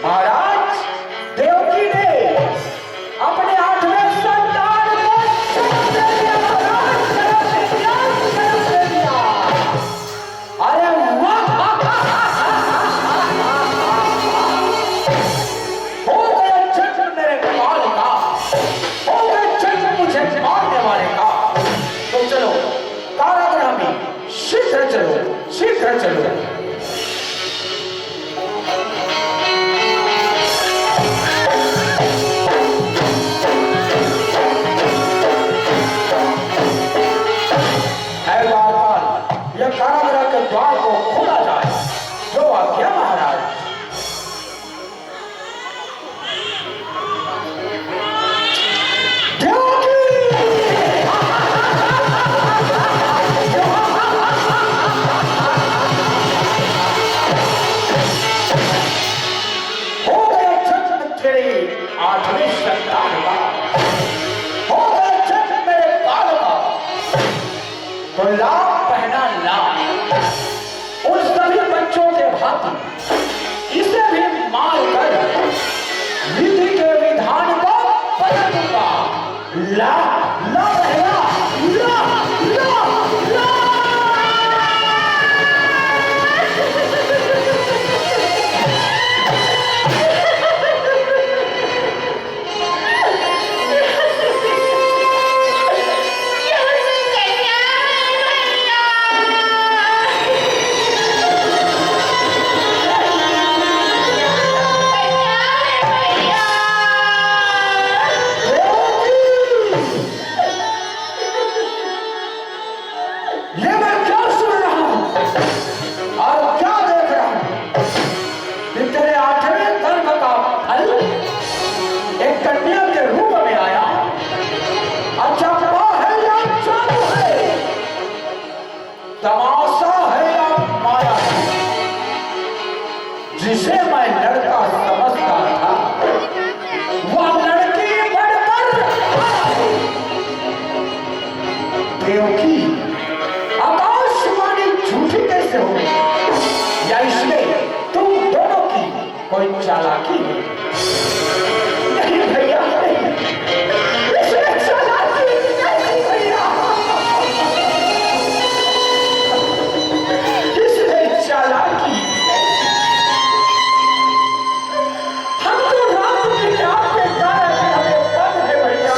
महाराज, देवकी ने अपने आठवें संतान को जन्म दे दिया महाराज, जन्म दे दिया, जन्म दे दिया। अरे वाह! हो गया जन्म मेरे काल का, हो गया जन्म मुझे मारने वाले का। तो चलो, कारागृह में शीघ्र चलो, शीघ्र चलो। ऐ द्वारपाल, यह कारागृह के द्वार को खोला जाए। जो आज्ञा महाराज। हो गया जन्म तेरे आठवें संतान का, हो गया जन्म मेरे काल का। तो ला पहना ला, उन सभी बच्चों के भांति इसे भी मार कर विधि के विधान को बदल दूंगा। ला, ला बहना, ला, ला, ला। ये मैं क्या सुन रहा हूँ और क्या देख रहा हूँ? कि तेरे आठवें गर्भ का फल एक कन्या के रूप में आया। अचंभा है या जादू है, तमाशा है या माया है? जिसे मैं लड़का समझता था, वह लड़की बनकर आई। देवकी, आकाशवाणी झूठी कैसे हो गई? या इसमें तुम दोनों की कोई चालाकी है? नहीं भैया, नहीं। इसमें चालाकी नहीं भैया। इसमें चालाकी। हम तो रात दिन आपके कारण हमें बंद है भैया।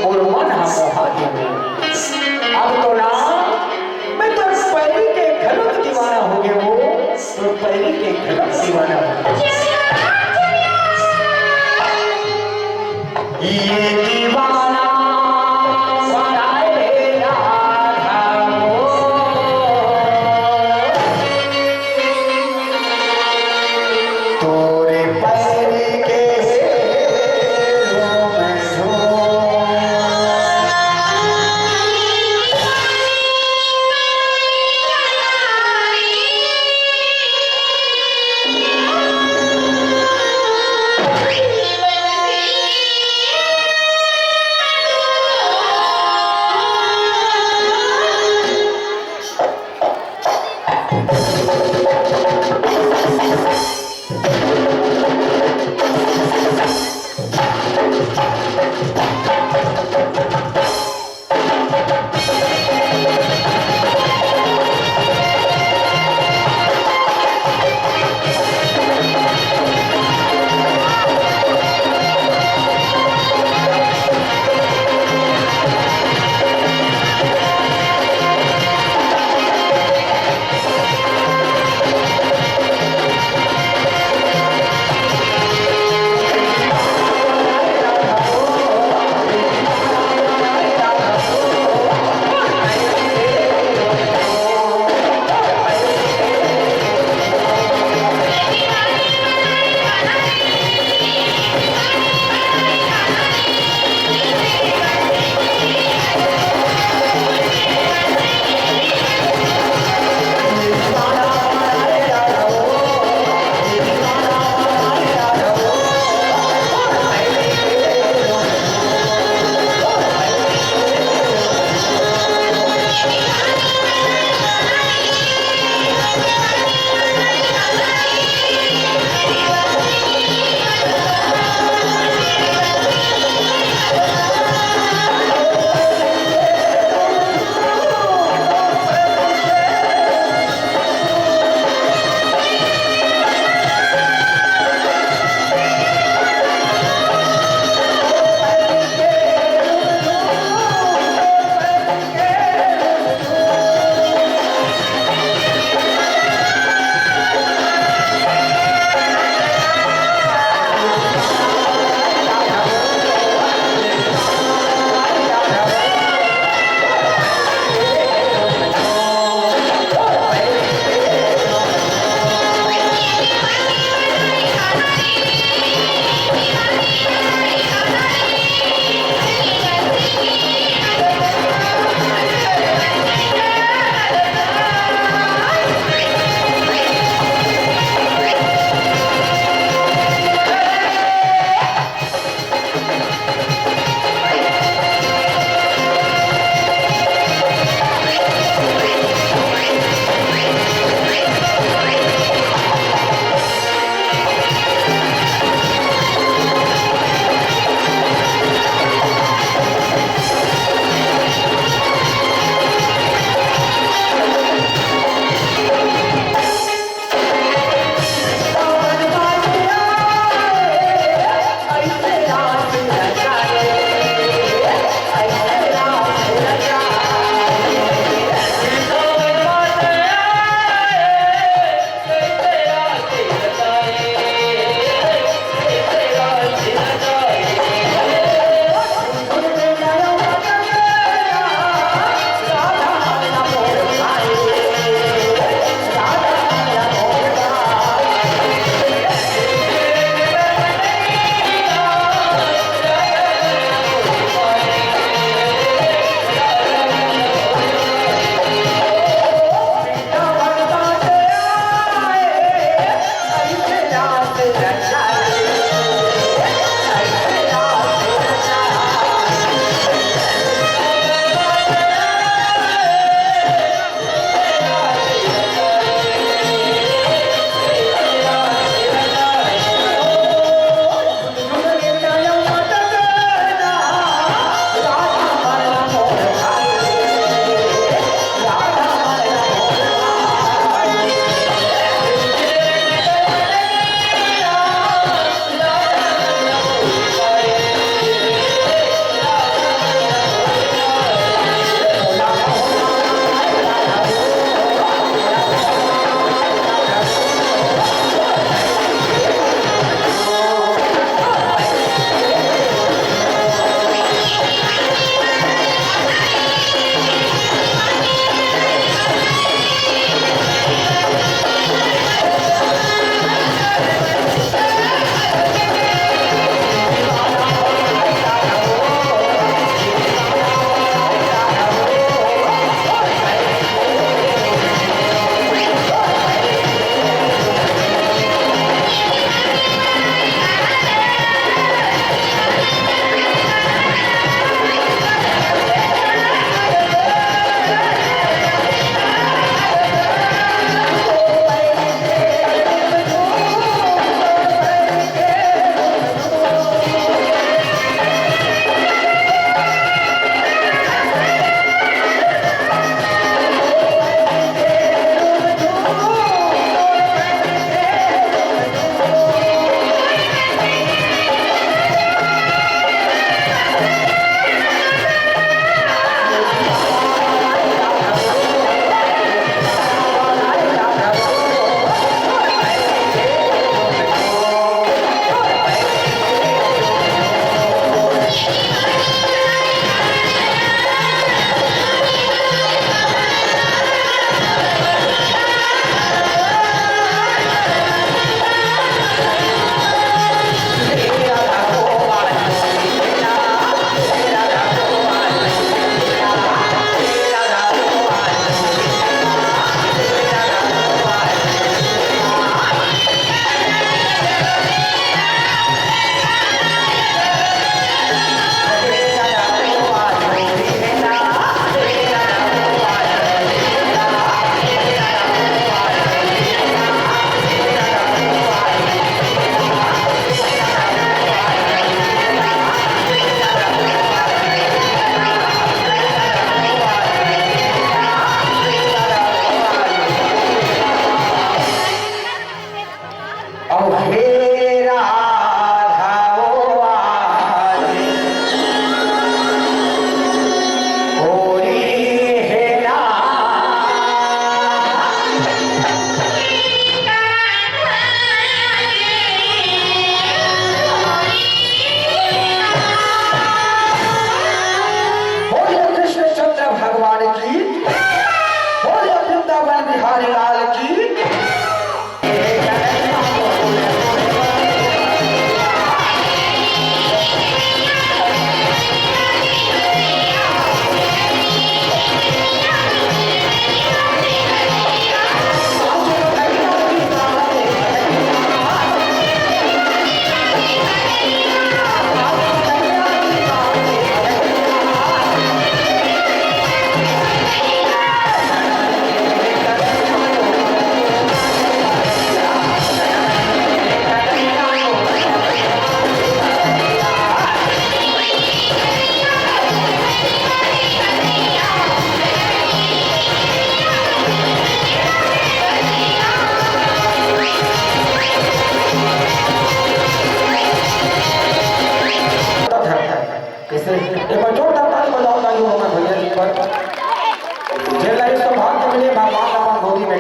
मोर मन ह मोहा गे। अब तो ना, मैं तोर पैरी के घलोक दीवाना हो गे हों, तोर पैरी के घलोक दीवाना हो गे। ये दीवाना बनाए राधा को। तोरे पैर के हेरो मैं हूँ।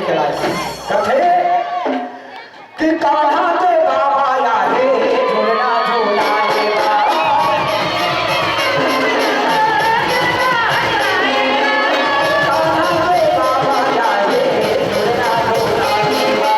कथे कि कान्हा के बाबा आए, झूलना झूलाए बा। कान्हा के बाबा आए, झूलना झूलाए बा।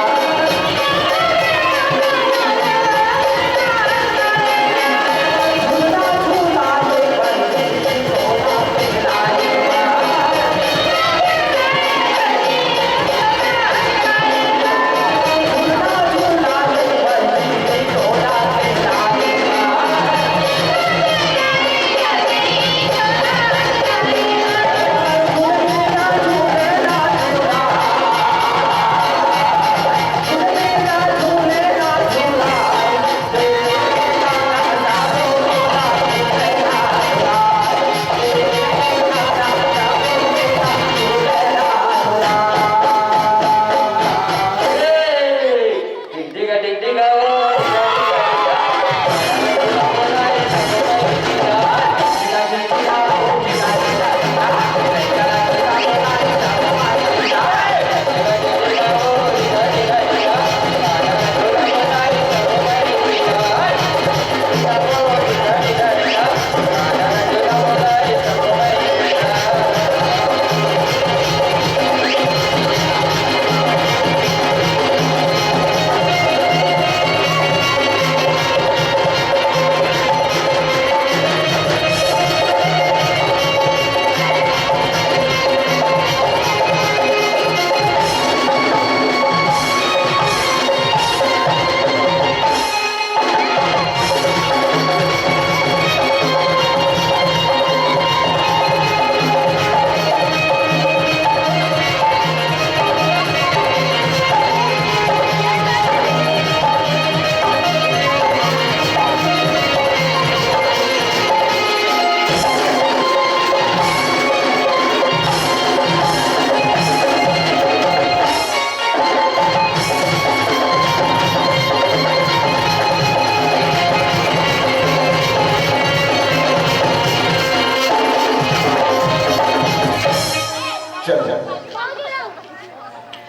चल, चल।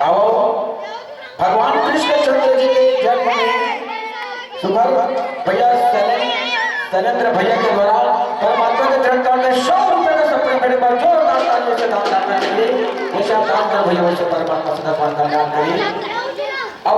आओ, भगवान कृष्णचंद्र जी के जन्म में सुभर भैया शैलेंद्र, शैलेंद्र भैया के द्वारा परमात्मा के चरण कमल में सौ रुपए का सपना मेरे पर जोरदार तालियों से दान दान करेंगे। वैसे आप दान कर भैया, वैसे परमात्मा से दान दान करिए। अब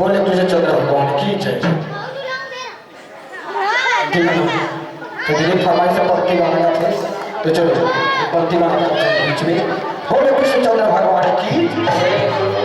बोले कृष्णचंद्र भगवान की जय। ठीक है, तो दिलीप फरमाइश से पंक्ति गाना गाते हैं। तो चलो, पंक्ति गाना गाते हैं बीच में। बोले कृष्णचंद्र भगवान की जय।